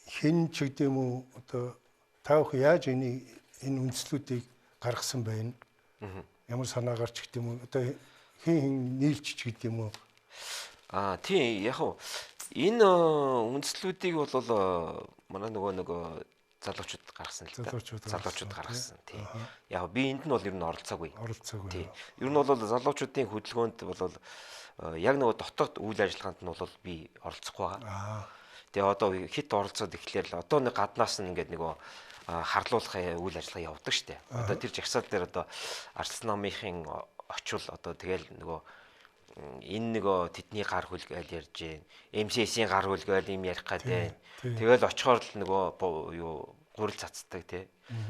хэн ч гэдэм үү одоо та бүхэн яаж энийг энэ үндслүүдийг гаргасан байна? Ямар санаагаар ч гэдэм үү одоо хин хин нийлж ч гэдэм үү? Аа тийм яг хуу энэ үндслүүдийг бол манай нөгөө залуучууд гаргасан л да. Залуучууд гаргасан тийм. Яг би энд нь бол ер нь оролцоогүй. Оролцоогүй. Тийм. Ер нь бол залуучуудын хөдөлгөөнд бол яг нөгөө дотоод үйл ажиллагаанд нь бол би оролцохгүй байгаа. Тэгээ одоо хит оролцоод эхлэхээр л одоо нэг гаднаас нь ингээд нөгөө харлуулах үйл ажиллагаа явдаг штэ. Одоо тэр жагсаал дээр одоо Арслан намынхын очвол одоо тэгэл нөгөө энэ нөгөө тэдний гар хүлгээл ярьж гин MCS-ийн гар хүлгээл юм ярих гэдэг. Тэгэл очихоор л нөгөө юу гурил цацдаг тий.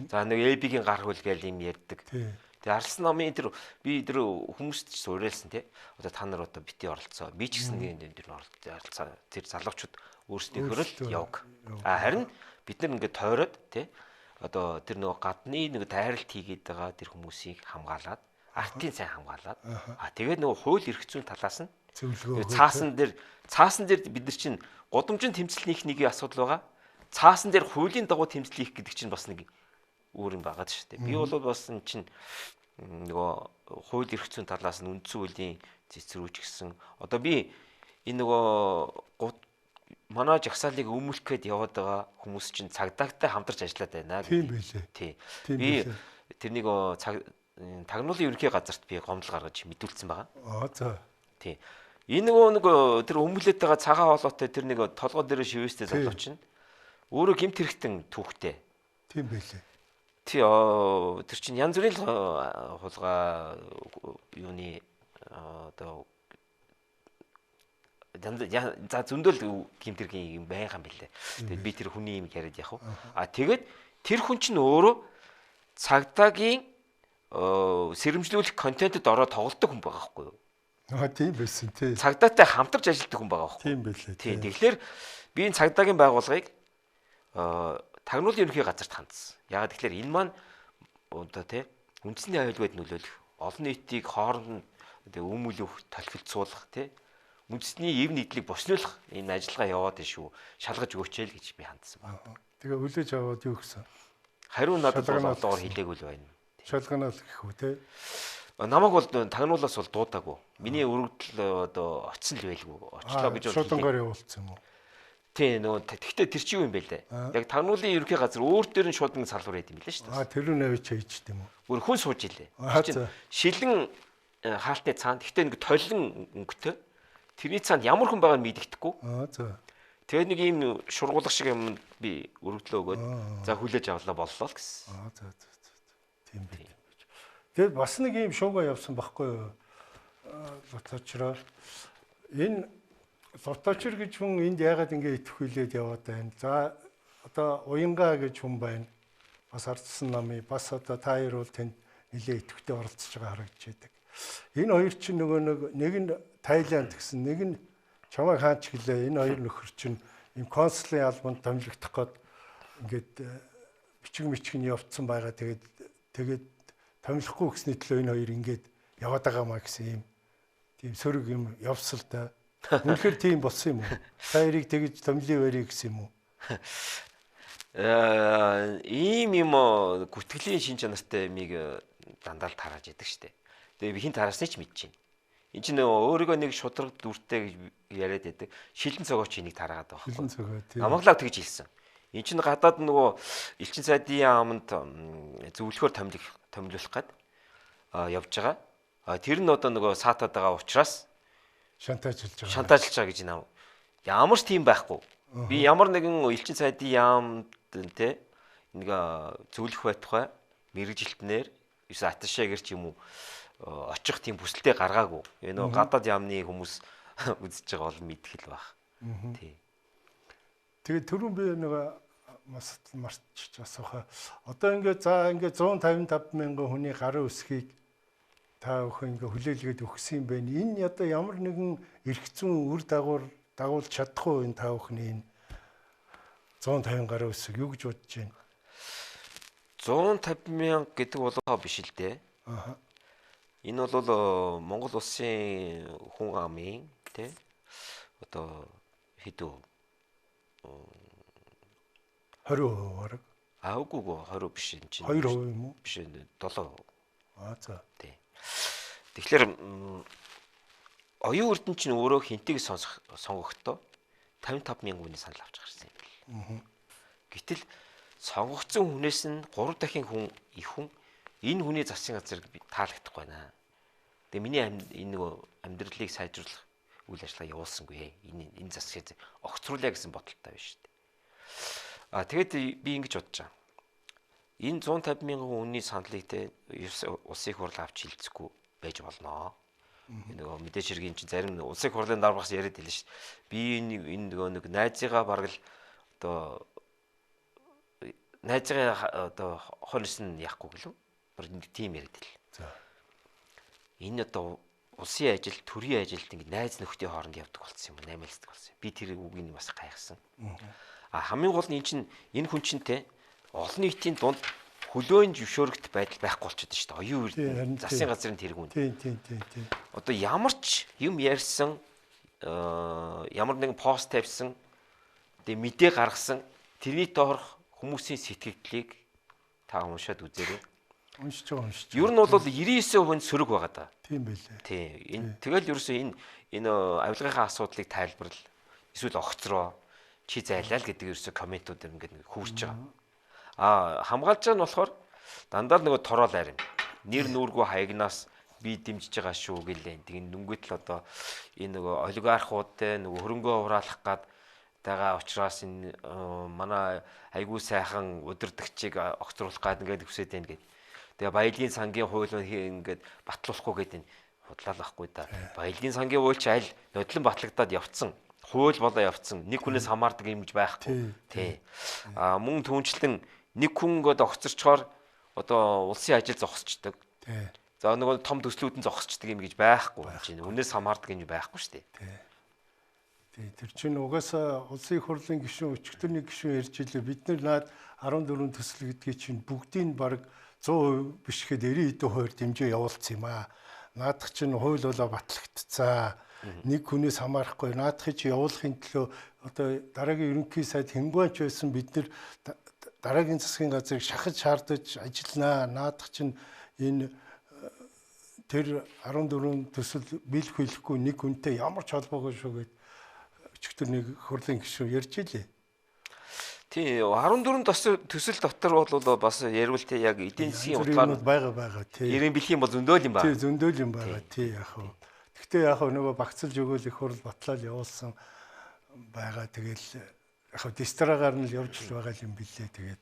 За нэг AB-гийн гар хүлгээл юм ярьдаг. Тэгээ Арслан намын тэр би тэр хүмүүст ч уриалсан тий. Одоо та нар одоо бити оролцоо. Би ч гэсэн нэг тэр оролцоо. Тэр залуучууд өөрсдийнхөө л явг. А харин бид нар ингээд тойроод тий. Одоо тэр нөгөө гадны нэг дайралт хийгээд байгаа тэр хүмүүсийг хамгаалаад артын сайн хамгаалаад а тэгээд нөгөө хууль эрх зүйн талаас нь зөвлөгөө цаасан дээр бид нар чинь гудамжин тэмцэл хийх нэг асуудал байгаа. Цаасан дээр хуулийн дагуу тэмцэл хийх гэдэг чинь бас нэг өөр юм байгаа шүү дээ. Би бол бас энэ чинь нөгөө хууль эрх зүйн талаас нь үндсэн хуулийн цэцрүүч гэсэн одоо би энэ нөгөө манай жагсаалыг өмүүлэх гээд яваад байгаа хүмүүс чинь цагдаагтай хамтарч ажиллаад байна гэдэг. Тийм байлээ. Тий. Би тэрнийг цаг тагнуулын ерөнхий газарт би гомдол гаргаж мэдүүлсэн байгаа. Аа за. Тий. Энэ нөгөө нэг тэр өмүүлээд байгаа цагаан хоолойтой тэр нэг толгой дээр шивээстэй залуу чинь өөрөө гэмт хэрэгтэн түүхтэй. Тийм байлээ. Тий тэр чинь янз бүрийн хулгай юуны одоо за зөндөл гэмт хэргийн юм байгаа юм билээ. Тэгээд би тэр хүний юм яриад явах уу. А тэгээд тэр хүн чинь өөрөө цагдаагийн сэрэмжлүүлэх контентэд ороод тоглолтог хүн байгаа байхгүй юу? Аа тийм байсан тий. Цагдаатай хамтарч ажилладаг хүн байгаа байхгүй юу? Тийм байлээ. Тий. Тэгэхээр би энэ цагдаагийн байгууллагыг тагнуулын ерөнхий газарт хандсан. Яагаад тэгэхээр энэ маань одоо тий үндэсний аюулгүйд нөлөөлөх, олон нийтийг хооронд нь өмүүлэх, толхилцуулах тий үндэсний эв нийтлийг боснуулах энэ ажиллагаа яваад байна шүү. Шалгаж өгөөч л гэж би хандсан байна. Тэгээ хүлээж аваад юу гэсэн? Хариу надад бол одоогор хэлээгүй л байна. Шалганаа л гэх үү те. Намайг бол тагнуулаас бол дуудаагүй. Миний өргөдөл одоо очсон л байлгүй. Очлоо гэж бол шуудангаар явуулсан юм уу? Тий нөгөө тэгтээ тэр чи юу юм бэ лээ. Яг тагнуулын ерөнхий газар өөр дээр нь шуудан салвар байд юм билээ шүү дээ. Тэр нь авч хийжт юм уу? Өөр хүн сууж илээ. Шилэн хаалтны цаана тэгтээ нэг толин өнгөтэй. Тэрний цаанд ямар хүн байгааг мэддэхгүй. Аа за. Тэгээд нэг ийм шургуулах шиг юм би өргөдлөө өгөөд за хүлээж авлаа боллоо л гэсэн. Аа за за. Тийм байх. Тэгээд бас нэг ийм шууга явсан байхгүй юу? Лоточроо. Энэ Лоточр гэж хүн энд яагаад ингэ итгэвхүйлээд яваад байна? За одоо Уянга гэж хүн байна. Бас ардсан намын бас одоо та хоёр бол тэнд нэлээ идэвхтэй оролцож байгаа харагдаж байдаг. Энэ хоёр чинь нөгөө нэг нь Тайланд гэсэн, нэг нь чамайг хаач гэлээ. Энэ хоёр нөхөр чинь ийм консулын албанд томилогдох гээд ингээд бичиг мичиг нь явцсан байгаа. Тэгээд томилохгүй гэсний төлөө энэ хоёр ингээд яваад байгаа маа гэсэн ийм тийм сөрөг юм явсал та. Үнэхээр тийм болсон юм уу? Та хоёрыг тэгж томилын барья гэсэн юм уу? Ийм юм гүтгэлийн шин чанартай юмыг дандаа л тарааж идэг штэ. Тэгээ би хин тараасны ч мэдэж байна. Энд чинь өөрийгөө нэг шудраг дүртэй гэж яриад байдаг. Шилэн цогооч энийг тараагаад байгаа байхгүй. Шилэн цогоо тийм. Намаглаа тэгж хэлсэн. Энд чинь гадаад нөгөө элчин сайдын яамд зөвлөхөөр томилох гээд явж байгаа. Тэр нь одоо нөгөө саатаад байгаа учраас шантаажлж байгаа. Шантаажлж байгаа гэж нам. Ямар ч тийм байхгүй. Би ямар нэгэн элчин сайдын яамд те Нэг зөвлөх байтугай мэргэжилтнэр ерөөсөө аташаагаар ч юм уу очих тийм хүсэлтэд гаргаагүй. Энэ гадаад яамны хүмүүс үзэж байгаа бол мэдэх л байх. Тий. Тэгээд түрүүн би нэг бас мартчих асуухаа. Одоо ингээд за ингээд 155 мянган хүний гарын үсгийг та бүхэн ингээ хүлээлгээд өгсөн юм байна. Энэ одоо ямар нэгэн эрх зүйн үр дагавар дагуулж чадах уу энэ та бүхний энэ 150 гаруй үсэг юу гэж бодож байна? 150 мянга гэдэг бол биш л дээ. Аа. Энэ бол Монгол улсын хүн амын тий одоо хэд вэ? 20% бараг. Аа үгүй 20 биш энэ чинь. 2% юм уу? Биш 7%. Аа за. Тий. Тэгэхээр оюун эрдэнэ чинь өөрөө хинтийг сонгохдоо 55 мянган хүний санал авч гарсан юм бэл. Гэтэл сонгогдсон хүнээс нь 3 дахин хүн их хүн энэ хүний засгийн газрыг таалагдахгүй байна. Тэгээ миний энэ нөгөө амьдралыг сайжруулах үйл ажиллагаа явуулсангүй. Энэ засгийг огцруулъя гэсэн бодолтой байна шүү дээ. А тэгээд би ингэж бодож байгаа. Энэ 150 мянган хүний саналыг те улсын их хурл авч хилцэхгүй байж болно. Нөгөө мэдээж хэргийн чинь зарим улсын их хурлын дарбагс яриад хэлсэн шүү дээ. Би энэ нөгөө нэг найзыгаа бараг л одоо найзыгаа одоо хоньс нь яахгүй гэлүү. Бар нэг тийм яриад хэл. За. Энэ одоо улсын ажил, төрийн ажилд ингэ найз нөхдийн хооронд явдаг болсон юм, наймаалцдаг болсон. Би тэр үгийг бас гайхсан. А хамгийн гол нь энэ чинь энэ хүн чинь те олон нийтийн дунд хөлөөн зөвшөөрөгдөх байдал байхгүй болчиход шүү дээ. Оюун эрдэнэ засгийн газрын тэргүүн. Тийм. Одоо ямар ч юм ярьсан, ямар нэгэн пост тавьсан, тэгээ мэдээ гаргасан тэрний доорх хүмүүсийн сэтгэгдлийг та уншаад үзээрэй. Уншиж байгаа. Ер нь бол 99% сөрөг байгаа даа. Тийм байлээ. Тийм. Энэ тэгэл ерөөсөө энэ авилгынхаа асуудлыг тайлбарл эсвэл огцроо чи зайлаа л гэдэг ерөөсөө комментууд ингээд хүүрч байгаа. А хамгаалж байгаа нь болохоор дандаа л нөгөө тороол арим. Нэр нүүргүй хаягнаас би дэмжиж байгаа шүү гэлээ. Тэгээ нүнгэт л одоо энэ нөгөө олигархуудтай нөгөө хөрөнгөө хураалах гад байгаа учраас энэ манай айгүй сайхан удирдагчийг огцруулах гад ингээд хүсээд байна гэд. Тэгээ баялагын сангийн хууль ингээд батлуулахгүй гэдэг энэ худлаа л байхгүй да. Баялагын сангийн хууль чи аль нодлон батлагдаад явцсан. Хууль болоо явцсан. Нэг хүнээс хамаардаг юм гэж байхгүй. Тий. А мөн түнчлэн нэг хүн ингээд огцорчхоор одоо улсын ажил зогсчдөг. Тий. За нөгөө том төслүүд нь зогсчдөг юм гэж байхгүй. Чинь үнээс хамаардаг юм байхгүй шүү дээ. Тий. Тий, тэр чинь угаасаа улсын их хурлын гишүүн, өчигдөр нэг гишүүн ярьж илээ. Бид нар наад 14 төсөл гэдгийг чинь бүгдийг бараг 100% биш гэхэд 90 хэдэн хувиар дэмжиж явуулсан юм аа. Наадах чинь хууль болоо батлагдцаа. Нэг хүнээс хамаарахгүй. Наадахыг чи явуулахын төлөө одоо дараагийн ерөнхий сайд хингуанч байсан бид нар дараагийн засгийн газрыг шахаж шаардаж ажилланаа. Наадах чинь энэ тэр 14 төсөл биелэх биелэхгүй нэг хүнтэй ямар ч холбоогүй шүү гэд өчигдөр нэг хурлын гишүүн ярьж илээ. Тий, 14 төсөл дотор бол бас ярил те яг эдийн засгийн утгаар байгаа тий. Ерэн бэлэх юм бол зөндөөл юм байна. Тий, зөндөөл юм байгаа тий яг хөө. Гэхдээ яг хөө нөгөө багцлж өгөөл их хурл батлал явуулсан байгаа. Тэгэл яг хөө дистрагаар нь л явж л байгаа юм билээ. Тэгээд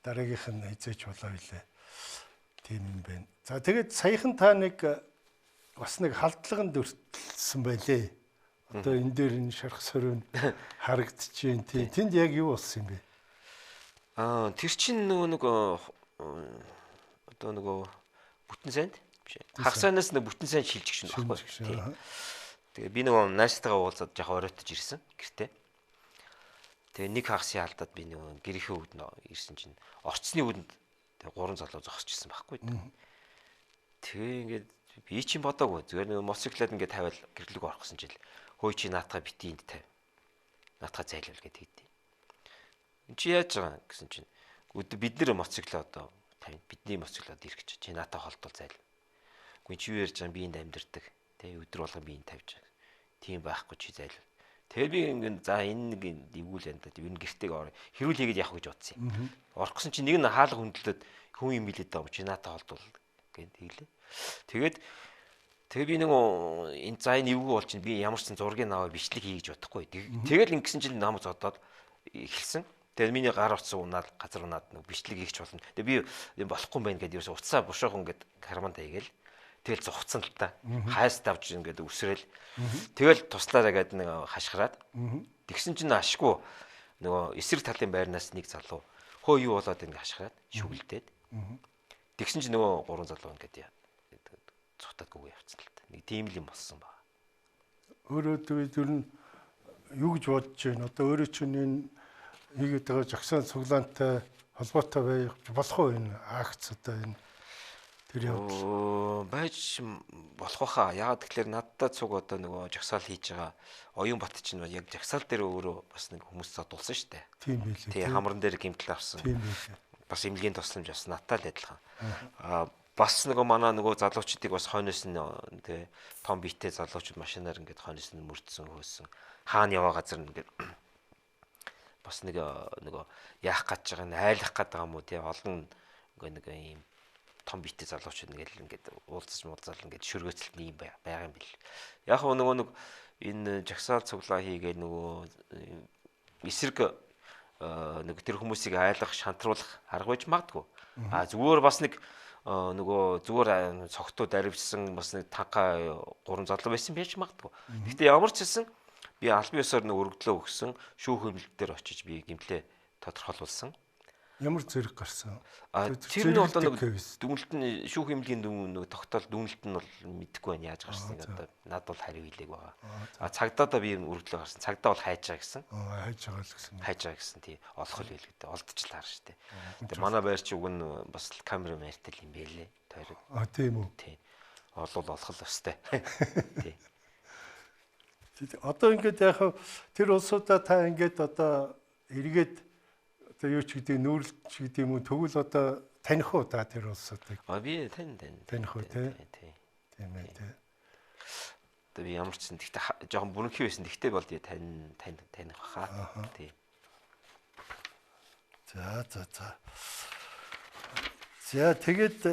дараагийнх нь хизээч болоо билээ. Тийм юм байна. За тэгээд саяхан та нэг бас нэг халдлаганд өртөлсөн байлээ. Одоо энэ дээр энэ шарх сорив харагдчихээн тий. Тэнд яг юу болсон юм бэ? Аа тэр чинь нөгөө нэг одоо нөгөө бүтэн сайнд биш. Хагас сайнаас нэг бүтэн сайн шилжих шин баггүй. Тэгээ би нөгөө найзтайгаа уулзаад жоохон оройтож ирсэн гэртээ. Тэгээ нэг хагасын алдаад би нөгөө гэрийнхээ үүдэн ирсэн чинь орцны үүдэнд тэгээ гурван залуу зогсож ирсэн байхгүй. Тэгээ ингээд би чинь бодоогүй. Зүгээр нөгөө мотоциклаад ингээд тавиал гэрлэг орох гэсэн чил хөөе чи наатаа бити энд тавь. Наатаа зайлуул гэдэг хэдий. Энд чи яаж байгаа гэсэн чинь бид нэр мотоциклоо одоо тавь. Бидний мотоциклоод ирэх гэж чи наатаа холдвол зайл. Үгүй чи юу ярьж байгаа би энд амьдэрдэг. Тэ өдөр болгон би энд тавьж байгаа. Тийм байхгүй чи зайлуул. Тэгээ би ингээд за энэ нэг эвгүүл энэ да. Ер нь гэртэйг орё. Хэрүүл хийгээд явах гэж бодсон юм. Орох гэсэн чинь нэг нь хаалга хөндлөлөд хүн юм билээд байгаа юм чи наатаа холдвол гэд тэглээ. Тэгээд тэгээ би нэг энэ за энэ эвгүй бол чинь би ямар ч зургийг аваа бичлэг хий гэж бодохгүй. Тэгэл ингэсэн чинь намайг зодоод эхэлсэн. Тэгээд миний гар утас унаад газар унаад нэг бичлэг хийх ч болно. Тэгээд би юм болохгүй юм байна гэдээ ерөөсө утсаа бушуухан ингээд карманд хийгээл тэгэл зугцсан л та. Хайс давж ингээд үсрээл. Тэгэл туслаараа гээд нэг хашгираад. Тэгсэн чинь ашгүй нөгөө эсрэг талын байрнаас нэг залуу хөө юу болоод ингээд хашгираад шүгэлдээд. Тэгсэн чинь нөгөө гурван залуу ингээд цухтаад гүгээ явцсан л та. Нэг тийм л юм болсон ба. Өөрөө тэгээд ер нь юу гэж бодож байна? Одоо өөрөө чинь энэ хийгээд байгаа жагсаан цуглаантай холбоотой байх болох уу энэ акц одоо энэ тэр явдал байж болох баха. Яагаад тэгэхээр надтай цуг одоо нөгөө жагсаал хийж байгаа Оюун Бат чинь яг жагсаал дээр өөрөө бас нэг хүмүүс зодулсан шүү дээ. Тийм байлээ. Тий, хамран дээр гэмтэл авсан. Тийм байлээ. Бас эмнэлгийн тусламж бас надтай л адилхан. Аа бас нөгөө манай нөгөө залуучдыг бас хойноос нь тий том биетэй залуучууд машинаар ингээд хойноос нь мөрдсөн хөөсөн. Хаана яваа газар ингээд бас нэг нөгөө яах гэж байгаа нь айлах гээд байгаа юм уу тий олон ингээ нэг ийм том биетэй залуучууд ингээл ингээд уулзаж муулзаал ингээд шөргөөцөлт юм байгаа юм бил. Яг хөө нөгөө нэг энэ жагсаал цуглаа хийгээ нөгөө эсрэг нэг тэр хүмүүсийг айлах, шантруулах арга байж магадгүй. А зүгээр бас нэг нөгөө зүгээр цогтуу даривчсан бас нэг танка гурван залуу байсан байж магадгүй. Гэхдээ ямар ч хэлсэн би албан ёсоор нэг өргөдлөө өгсөн, шүүх хэмнэлт дээр очиж би гэмтлээ тодорхойлуулсан. Ямар зэрэг гарсан? Тэр нь одоо нэг дүгнэлт нь шүүх хэмнэлийн дүн нэг тогтоол дүгнэлт нь бол мэдэхгүй байна яаж гарсныг одоо над бол хариу хэлээг байгаа. А цагдаадаа би өргөдлөө гарсан. Цагдаа бол хайж байгаа гэсэн. Хайж байгаа л гэсэн. Хайж байгаа гэсэн тий. Олох л байл гэдэг. Олдчихлаа харна штэ. Тэгээ манай байр чи уг нь бас камера мэртэл юм бэлээ. Тойрог. А тийм үү. Тий. Олвол олох л өстэй. Тий. Одоо ингээд яг тэр улсуудаа та ингээд одоо эргээд одоо юу ч гэдэг нүүрлч гэдэг юм уу тэгвэл одоо таних уу та тэр улсуудыг? А би тань. Таних уу тий? Тийм ээ тий. Одоо би ямар ч сан тэгтээ жоохон бүрэнхий байсан тэгтээ бол тань таних баха. Тий. За. За тэгээд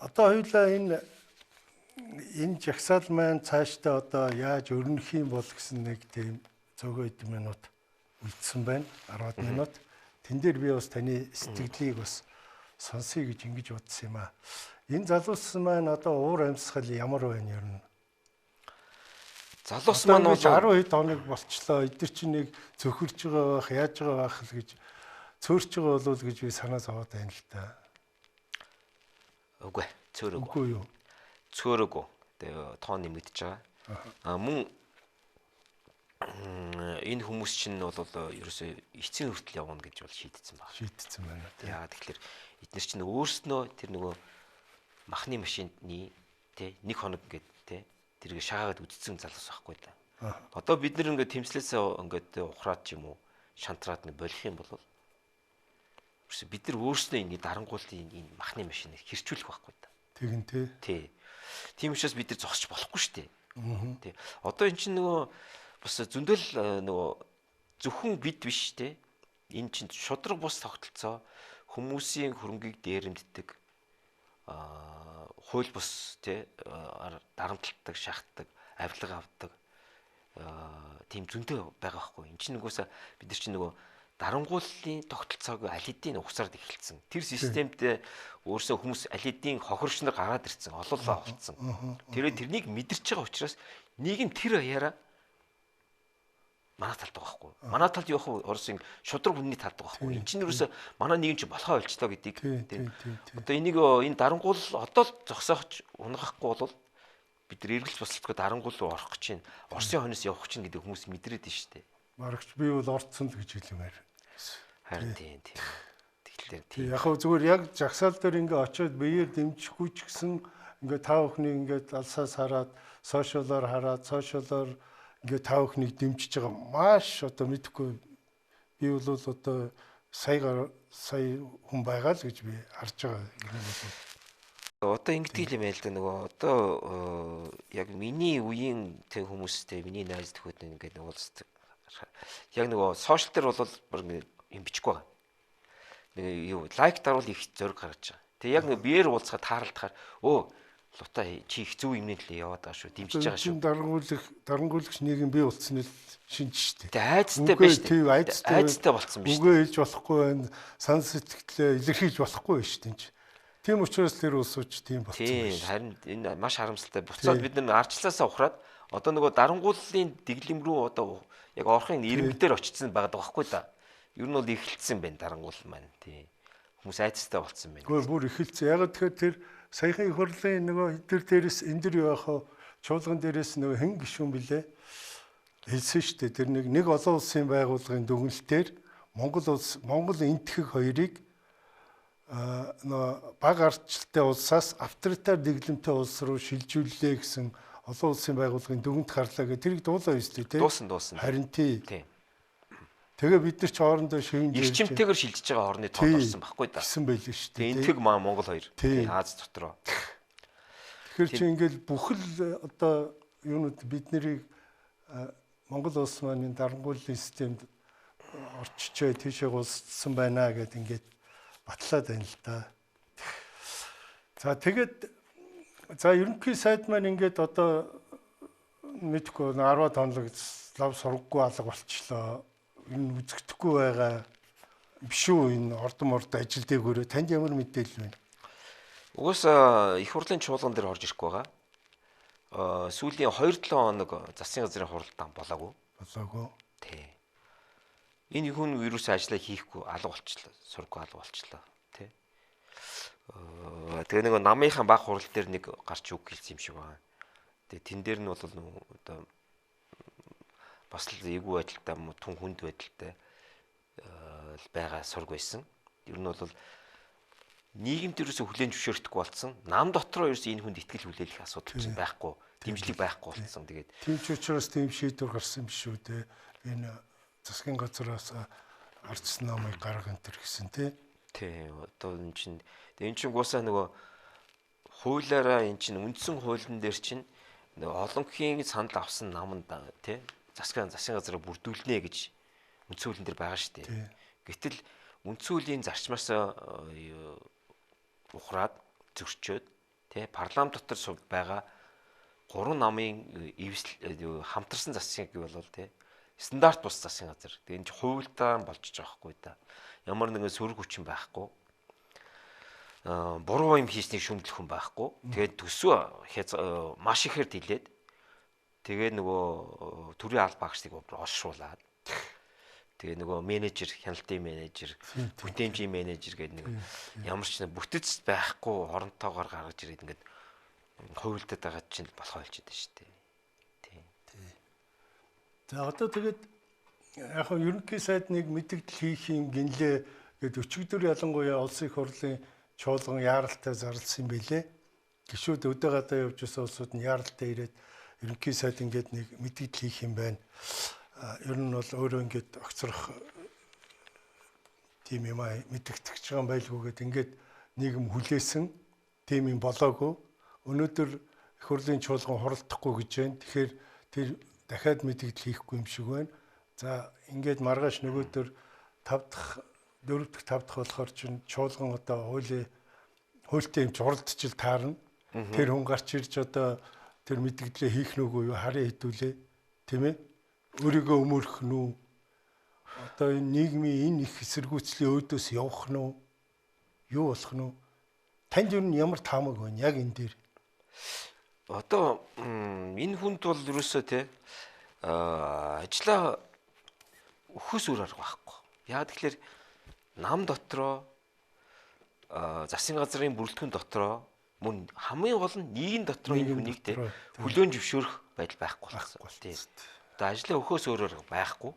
одоо хоёулаа энэ жагсаал маань цаашдаа одоо яаж өрнөх юм бол гэсэн нэг тийм цөөхөн хэдэн минут үлдсэн байна. 10 минут. Тэн дээр би бас таны сэтгэлийг бас сонсъё гэж ингэж бодсон юм аа. Энэ залуус маань одоо уур амьсгал ямар байна ер нь? Залуус маань бол 10 хэд хоног болчлоо. Эдгээр чинь нэг цөхөрж байгаа байх, яаж байгаа байх л гэж цөөрч байгаа болов гэж би санаа зовоод байна л та. Үгүй, цөөрөөгүй. Үгүй юу? Цөөрөөгүй. Тэгээ тоо нэмэгдэж байгаа. А мөн энэ хүмүүс чинь бол ерөөсөө эцсийн хүртэл явна гэж бол шийдсэн байна. Шийдсэн байна тийм. Яагаад тэгэхээр эдгээр чинь өөрснөө тэр нөгөө махны машины тий нэг хоног ингээд тий тэрийг шаагаад үдцсэн залуус байхгүй да. Одоо бид нэр ингээд тэмцлээсээ ингээд ухраад ч юм уу шантраад нэг болох юм бол ерөөсөө бид нар өөрснөө энэ дарангуулын энэ махны машиныг хэрчүүлэх байхгүй да. Тэгин тий. Тий. Тийм учраас бид нар зогсож болохгүй шүү дээ. Тий. Одоо эн чинь нөгөө бас зөндөл нөгөө зөвхөн бид биш те. Энэ чинь шудраг бус тогтолцоо хүмүүсийн хөрөнгийг дээрэмддэг хууль бус те дарамталдаг, шахдаг, авилга авдаг тийм зөндөө байгаа байхгүй. Энд чинь нөгөөсөө бид нар чинь нөгөө дарангууллын тогтолцоог аль хэдийн угсард эхэлсэн. Тэр системд өөрсөө хүмүүс аль хэдийн хохирч нар гараад ирсэн, олоолаа олцсон. Тэрээ тэрнийг мэдэрч байгаа учраас нийгэм тэр хаяараа манай талд байгаа байхгүй. Манай талд явах Оросын шудраг үнний талд байгаа байхгүй. Энд чинь ерөөсөө манай нийгэм чинь болохоо болчлоо гэдгийг тийм. Одоо энийг энэ дарангуул одоо л зогсоох унгахгүй бол бид нар эргэлж босолтгүй дарангуул руу орох гэж байна. Оросын хойноос явах гэж гэдэг хүмүүс мэдрээд байна шүү дээ. Маргач би бол орцсон л гэж хэлмээр. Харин тийм. Тэгэхээр тийм. Яг хөө зүгээр яг жагсаал дээр ингээ очиод биеэр дэмжихгүй ч гэсэн ингээ та бүхнийг ингээ алсаас хараад, сошиалоор хараад, сошиалоор ингээ та бүхнийг дэмжиж байгаа маш одоо мэдэхгүй би бол одоо сая хүн байгаа л гэж би харж байгаа юм бол. Одоо ингэдэг юм байл л да нөгөө одоо яг миний үеийн тэг хүмүүстэй миний найз нөхөд ингээд уулздаг. Яг нөгөө сошиал дээр бол бүр юм бичихгүй байгаа. Нэг юу лайк дарвал их зориг гаргаж байгаа. Тэг яг нэг биеэр уулзахад тааралдахаар өө Лута чи их зөв юмны төлөө яваад байгаа шүү. Дэмжиж байгаа шүү. Дарангуулагч нийгэм бий болцсон л шинж шүү дээ. Тэ айцтай байж шүү. Айцтай болцсон биш. Үгээ хэлж болохгүй байна. Санал сэтгэлээ илэрхийлж болохгүй байна шүү дээ. Тийм учраас тэр улсууч тийм болцсон байна. Тийм харин энэ маш харамсалтай. Буцаад бид нар арчлаасаа ухраад одоо нөгөө дарангууллын дэглэм рүү одоо яг орохын ирмэг дээр очсон байгаа байхгүй да. Ер нь бол эхэлсэн байна дарангуул маань. Тийм. Хүмүүс айцтай болцсон байна. Үгүй бүр эхэлсэн. Яг тэгэхээр тэр саяхан их хурлын нөгөө тэр дээрээс энэ дэр юу яах вэ? Чуулган дээрээс нөгөө хэн гишүүн блэ? Хэлсэн шүү дээ. Тэр нэг олон улсын байгууллагын дүгнэлтээр Монгол улс Монгол энтхэг хоёрыг нөгөө баг ардчлалтай улсаас авторитар дэглэмтэй улс руу шилжүүллээ гэсэн олон улсын байгууллагын дүгнэлт гарлаа гэх тэрийг дуулаа ёстой тий. Дуусан. Харин тий. Тэгээ бид нар ч хоорондоо шивэн эрчимтэйгээр шилжиж байгаа хорны тоонд орсон байхгүй да. Гэсэн байлээ шүү дээ. Энтэг маа Монгол хоёр. Аз дотроо. Тэгэхээр чи ингээл бүхэл одоо юунууд бид нарыг Монгол улс маань энэ дарангуйллын системд орчичээ тийшээ гулссан байна гэд ингээд батлаад байна л да. За тэгээд за ерөнхий сайд маань ингээд одоо мэдхгүй 10 тоног лав сургаггүй алга болчлоо. Энэ үзэгдэхгүй байгаа биш үү энэ ордон морд ажил дээгүүрээ танд ямар мэдээлэл байна? Угаасаа их хурлын чуулган дээр орж ирэхгүй байгаа. Сүүлийн 2-7 хоног засгийн газрын хуралдаан болоогүй. Болоогүй. Тий. Энэ хүн вирусын ажлаа хийхгүй алга болчлоо. Сурггүй алга болчлоо. Тий. Тэгээ нэг намынхаа баг хурал дээр нэг гарч үг хэлсэн юм шиг байна. Тэгээ тэн дээр нь бол одоо бас л эвгүй байдалтай тун хүнд байдалтай байгаа сург байсан. Ер нь бол нийгэмд ерөөсө хүлээн зөвшөөрөхгүй болсон. Нам дотроо ерөөсө энэ хүнд итгэл хүлээлэх асуудал чинь байхгүй, дэмжлэг байхгүй болсон. Тэгээд тийм ч учраас тийм шийдвэр гарсан биш үү те. Энэ засгийн газраас ардсан намыг гарга энэ төр гэсэн те. Тий, одоо энэ чинь энэ чинь гуусаа нөгөө хуулиараа энэ чинь үндсэн хуулийн дээр чинь нөгөө олонхын санал авсан намд тий засгийн газраа бүрдүүлнэ гэж үндсэн хуулийн дээр байгаа шүү дээ. Гэтэл үндсэн хуулийн зарчмаас ухраад зөрчөөд тий парламент дотор байгаа 3 намын эвсэл хамтарсан засгийн гэвэл бол тий стандарт бус засгийн газар. Тэгээ энэ хуульдаа болж байгаа байхгүй да. Ямар нэгэн сөрөг хүчин байхгүй. Буруу юм хийснийг шүмжлэх хүн байхгүй. Тэгээд төсөө маш ихээр тэлээд тэгээ нөгөө төрийн албаа агчдыг олшруулад тэгээ нөгөө менежер, хяналтын менежер, бүтээмжийн менежер гэдэг нэг ямар ч бүтэц байхгүй оронтоогоор гаргаж ирээд ингээд хуйлдаад байгаа чинь болохоо болчиход байна шүү дээ. Тийм. За одоо тэгээд яг нь ерөнхий сайд нэг мэдэгдэл хийх юм гинлээ гэд өчигдөр ялангуяа улсын их хурлын чуулган яаралтай зарласан юм билэ. Гişүүд өдөө гадаа явж байсан улсууд нь яаралтай ирээд ерөнхий сайд ингээд нэг мэдэгдэл хийх юм байна. Ер нь бол өөрөө ингээд огцрох тийм юм мэдэгдэж байгаа юм байлгүй гэд ингээд нийгэм хүлээсэн тийм юм болоогүй. Өнөөдөр их хурлын чуулган хуралдахгүй гэж байна. Тэгэхээр тэр дахиад мэдэгдэл хийхгүй юм шиг байна. За ингээд маргааш нөгөөдөр 5 дахь 4 дахь 5 дахь болохоор чинь чуулган одоо хуулийн хуультай юм чи хуралдчил таарна. Тэр хүн гарч ирж одоо тэр мэдэгдлээ хийх нүггүй юу харъя хэдүүлээ тийм ээ. Өөрийгөө өмөрөх нь үү? Одоо энэ нийгмийн энэ их эсэргүүцлийн өөдөөс явах нь үү? Юу болох нь үү? Танд юу ямар таамаг байна яг энэ дээр? Одоо энэ хүнд бол ерөөсөө те ажлаа өхөөс үр арга байхгүй. Яг тэгэхээр нам дотроо засгийн газрын бүрэлдэхүүн дотроо мөн хамгийн гол нь нийгэм дотроо энэ хүнийг те хүлээн зөвшөөрөх байдал байхгүй болсон. Тийм. Одоо ажлаа өхөөс өөр арга байхгүй.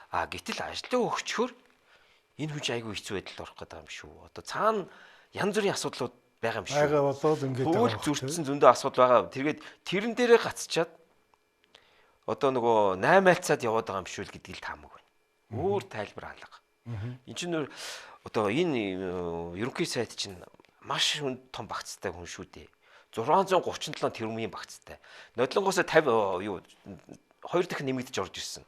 А гэтэл ажлаа өгчхөр энэ хүн чинь айгүй хэцүү байдалд орох гэдэг юм шүү. Одоо цаана янз бүрийн асуудлууд байгаа юм шүү. Байгаа болоод ингээд хууль зөрчсөн зөндөө асуудал байгаа. Тэгээд тэрэн дээрээ гацчаад одоо нөгөө 8 альцаад яваад байгаа юм шүү л гэдгийг л таамаг байна. Өөр тайлбар алга. Энд чинь одоо энэ ерөнхий сайд чинь маш том багцтай хүн шүү дээ. 637 тэрбумын багцтай. Нодлонгоос 50 юу 2 дахин нэмэгдэж орж ирсэн.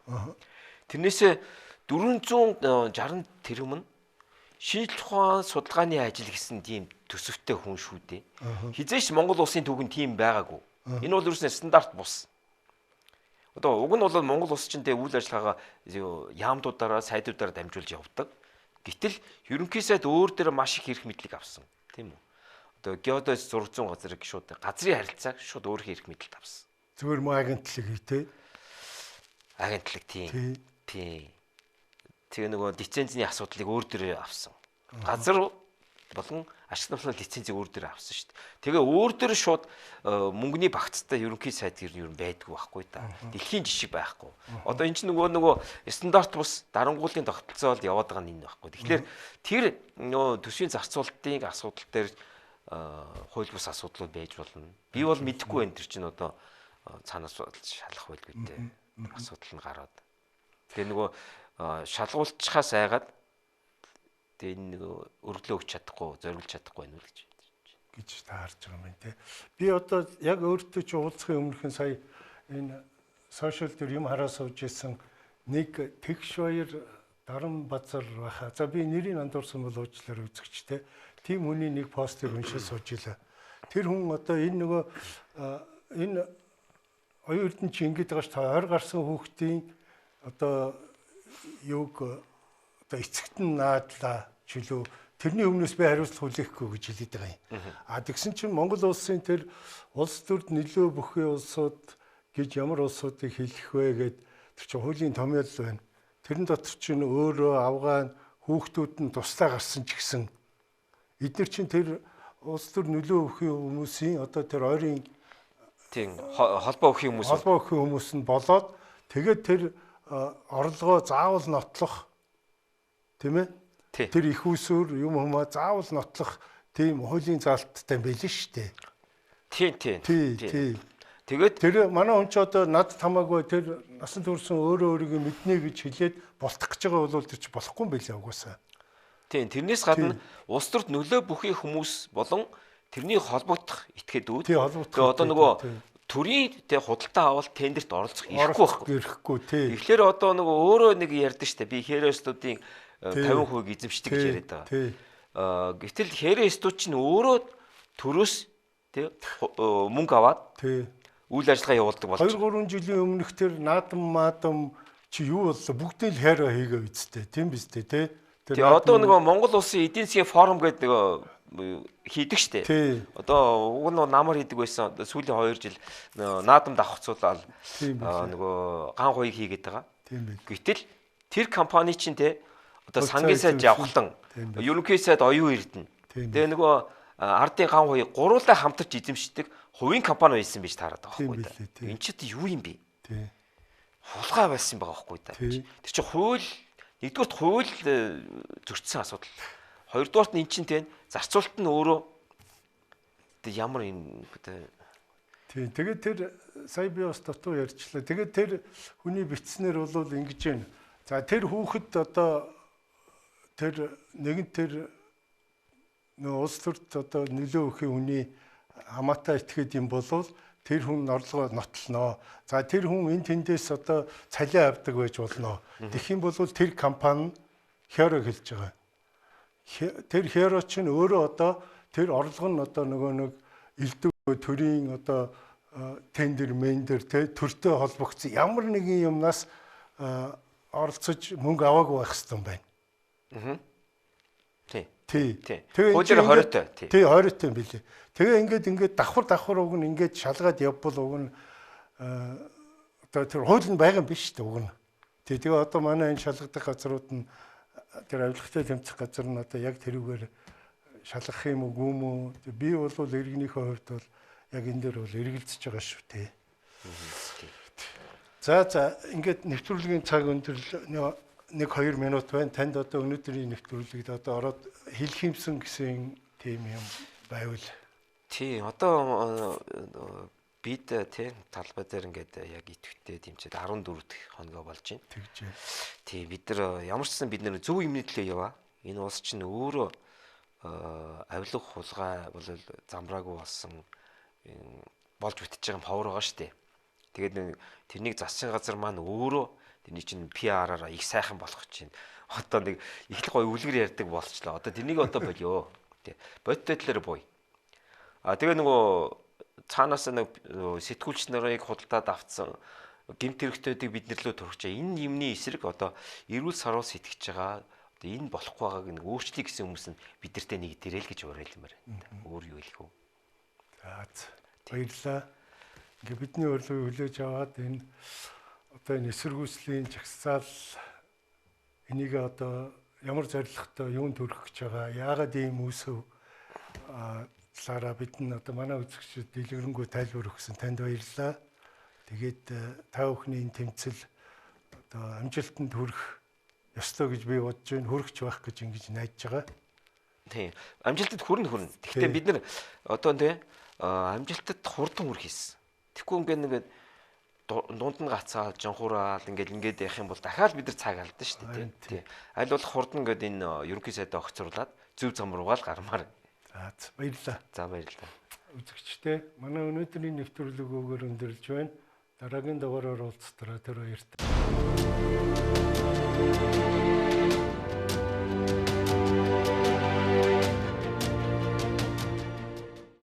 Тэрнээсээ 460 тэрбум нь шинжлэх ухаан судалгааны ажил гэсэн тийм төсөвтэй хүн шүү дээ. Хизээш Монгол улсын түүхэн тийм байгаагүй. Энэ бол ерөөсөн стандарт бус. Одоо уг нь бол Монгол улс чинь тэ үйл ажиллагаагаа яамдуудаараа, сайдуудаараа дамжуулж явдаг. Гэтэл ерөнхий сайд өөр дээр маш их эрх мэдлийг авсан, тийм үү? Одоо геодез 600 газрыг шууд газрын харилцааг шууд өөрхийн эрх мэдэлд авсан. Зүгээр мөн агентлаг хий тэ. Агентлаг тийм. Тийм. Тэгээ нөгөө лицензний асуудлыг өөр дээр авсан. Газар болон ашиг навлал лицензийг өөр дээр авсан шүү дээ. Тэгээ өөр дээр шууд мөнгөний багцтай ерөнхий сайд ер нь байдгүй байхгүй та. Дэлхийн жишг байхгүй. Одоо эн чинь нөгөө стандарт бус дарангуулын тогтолцоол яваад байгаа нь энэ байхгүй. Тэгэхээр тэр нөгөө төсвийн зарцуулалтын асуудал дээр хууль бус асуудлууд байж болно. Би бол мэдэхгүй байна, тэр чинь одоо цаанаас шалах байлгүй дээ. Асуудал нь гараад. Тэгээ нөгөө шалгуулчихаас айгаад тэгээ энэ нөгөө өргөлөө өгч чадахгүй, зориглож чадахгүй байна уу гэж та харж байгаа юм байна те. Би одоо яг өөртөө чи уулзахын өмнөхөн сая энэ сошиал дээр юм хараа сууж исэн нэг тэгш баяр Даран базар байхаа. За би нэрийг андуурсан бол уучлаарай үзэгч те. Тийм хүний нэг постыг уншиж сууж илаа. Тэр хүн одоо энэ нөгөө энэ оюун эрдэнэ чи ингэж байгаа ш та 20 гарсан хүүхдийн одоо юуг одоо эцэгт нь наадлаа чөлөө тэрний өмнөөс би хариуцлага хүлээхгүй гэж хэлээд байгаа юм. А тэгсэн чинь Монгол улсын тэр улс төрд нөлөө бүхий улсууд гэж ямар улсуудыг хэлэх вэ гэд тэр чинь хуулийн томьёол байна. Тэрэн дотор чинь өөрөө Афган хүүхдүүд нь тусдаа гарсан ч гэсэн эдгээр чинь тэр улс төр нөлөө бүхий хүмүүсийн одоо тэр ойрын тийм холбоо өгөх хүмүүс холбоо өгөх хүмүүс нь болоод тэгээд тэр орлогоо заавал нотлох тийм ээ. Тэр их усүр юм хүмүү заавал нотлох тийм хуулийн заалттай байлээ шүү дээ. Тийм тийм. Тэгээд тэр манай хүн ч одоо надад хамаагүй тэр насан турш өөрөө өөрийгөө мэднэ гэж хэлээд болтох гэж байгаа бол тэр чи болохгүй юм байлээ угаасаа. Тийм, тэрнээс гадна улс төрд нөлөө бүхий хүмүүс болон тэрний холбогдох этгээдүүд. Тэгээ одоо нөгөө төрийн тэ худалдаа авалт тендерт оролцох эрхгүй байхгүй. Эрхгүй тий. Тэгэхээр одоо нөгөө өөрөө нэг ярьдэн штэ би херестуудын 50% эзэмшдэг гэж яриад байгаа. Гэтэл херестууд чинь өөрөө төрөөс тэ мөнгө аваад үйл ажиллагаа явуулдаг болж 2 3 жилийн өмнөх тэр наадам маадам чи юу боллоо бүгдийг л хайраа хийгээ үсттэй тийм биз дээ тий. Тэр одоо нөгөө Монгол улсын эдийн засгийн форум гэдэг нөгөө хийдэг штэ. Одоо уг нь намар хийдэг байсан. Сүүлийн 2 жил наадам давхцуулаад нөгөө ган хуйг хийгээд байгаа. Гэтэл тэр компани чинь те одоо сангийн сайд явхлан ерөнхий сайд оюун эрдэнэ. Тэгээ нөгөө ардын ган хуй гуруулаа хамтарч эзэмшдэг хувийн компани байсан биш таарад байгаа байхгүй да. Энд чи юу юм бэ? Хулгай байсан байгаа байхгүй да. Тэр чи хууль нэгдүгürt хууль зөрчсөн асуудал. Хоёрдугаарт нь эн чинь те зарцуулалт нь өөрөө тэг ямар юм бэ? Тийм. Тэгээд тэр сая би бас дутуу ярьчлаа. Тэгээд тэр хүний бичснээр бол ингэж байна. За тэр хүүхэд одоо тэр нэгэн тэр нөө улс төрд одоо нөлөө өгөх хүний хамаатай этгээд юм болвол тэр хүн орлогоо нотлоноо. За тэр хүн энэ тэндээс одоо цалин авдаг байж болно. Тэгэх юм бол тэр компани херо хэлж байгаа. Тэр херо чинь өөрөө одоо тэр орлого нь одоо нөгөө нэг элдв төрийн одоо тендер мендер тэ төртөө холбогдсон ямар нэгэн юмнаас оролцож мөнгө аваагүй байх хэрэгтэй юм байна. Аа. Тий. Тий. Хуулиар 20-тай. Тий, 20-тай юм билээ. Тэгээ ингээд давхар уг нь ингээд шалгаад явбал уг нь одоо тэр хууль нь байгаа юм биш үү уг нь. Тий, тэгээ одоо манай энэ шалгадаг газрууд нь тэр авилгатай тэмцэх газар нь одоо яг тэрүүгээр шалгах юм уу юм уу? Би бол иргэнийхээ хувьд бол яг энэ дээр бол эргэлзэж байгаа шүү тий. За ингээд нэвтрүүлгийн цаг өндөрлөө 1-2 минут байна. Танд одоо өнөөдрийн нэвтрүүлэгт одоо ороод хэлэх юмсан гэсэн тийм юм байвал. Тий, одоо бид тий талбай дээр ингээд яг идэвхтэй дэмжиж 14 дэх хоногоо болж байна. Тэгж байна. Тий, бид нар ямар ч сан бид нар зөв юмны төлөө яваа. Энэ улс чинь өөрөө авилга хулгай бол замраагүй болсон болж битж байгаа юм ховор байгаа шүү дээ. Тэгээд тэрнийг засгийн газар маань өөрөө тэрний чинь PR-аараа их сайхан болох чинь. Одоо нэг их л гоё үлгэр ярьдаг болчлоо. Одоо тэрнийг одоо болио. Тий. Бодит байдлаар буй. А тэгээ нөгөө цаанаас нэг сэтгүүлч нарыг худалдаад авцсан гэмт хэрэгтүүдийг бид нар лөө турхжээ. Энэ юмны эсрэг одоо эрүүл саруул сэтгэж байгаа одоо энэ болохгүй байгааг нэг өөрчлөе гэсэн хүмүүс нь бид нартэй нэг дэрэл гэж уриалмаар байна. Өөр юу хэлэх вэ? За баярлалаа. Ингээ бидний урилгыг хүлээж аваад энэ одоо энэ эсэргүүцлийн жагсаал энийг одоо ямар зорилготой юунд хүрэх гэж байгаа, яагаад ийм үүсэв талаараа бид нь одоо манай үзэгчид дэлгэрэнгүй тайлбар өгсөн танд баярлалаа. Тэгээд та бүхний энэ тэмцэл одоо амжилтанд хүрэх ёстой гэж би бодож байна. Хүрэх ч байх гэж ингэж найдаж байгаа. Тийм. Амжилтанд хүрнэ. Гэхдээ бид нар одоо тий амжилтад хурдан хүрэх хийсэн. Тэгэхгүй ингээд дунд нь гацаал, жонхуураал ингээд явах юм бол дахиад бид нар цаг алдна шүү дээ тий. Аль болох хурдан ингээд энэ ерөнхий сайдаа огцруулад зөв зам руугаа л гармаар. За баярлалаа. За баярлалаа. Үзэгчдээ манай өнөөдрийн нэвтрүүлэг өгөөр өндөрлж байна. Дараагийн дугаараар уулзтараа тэр баяртай.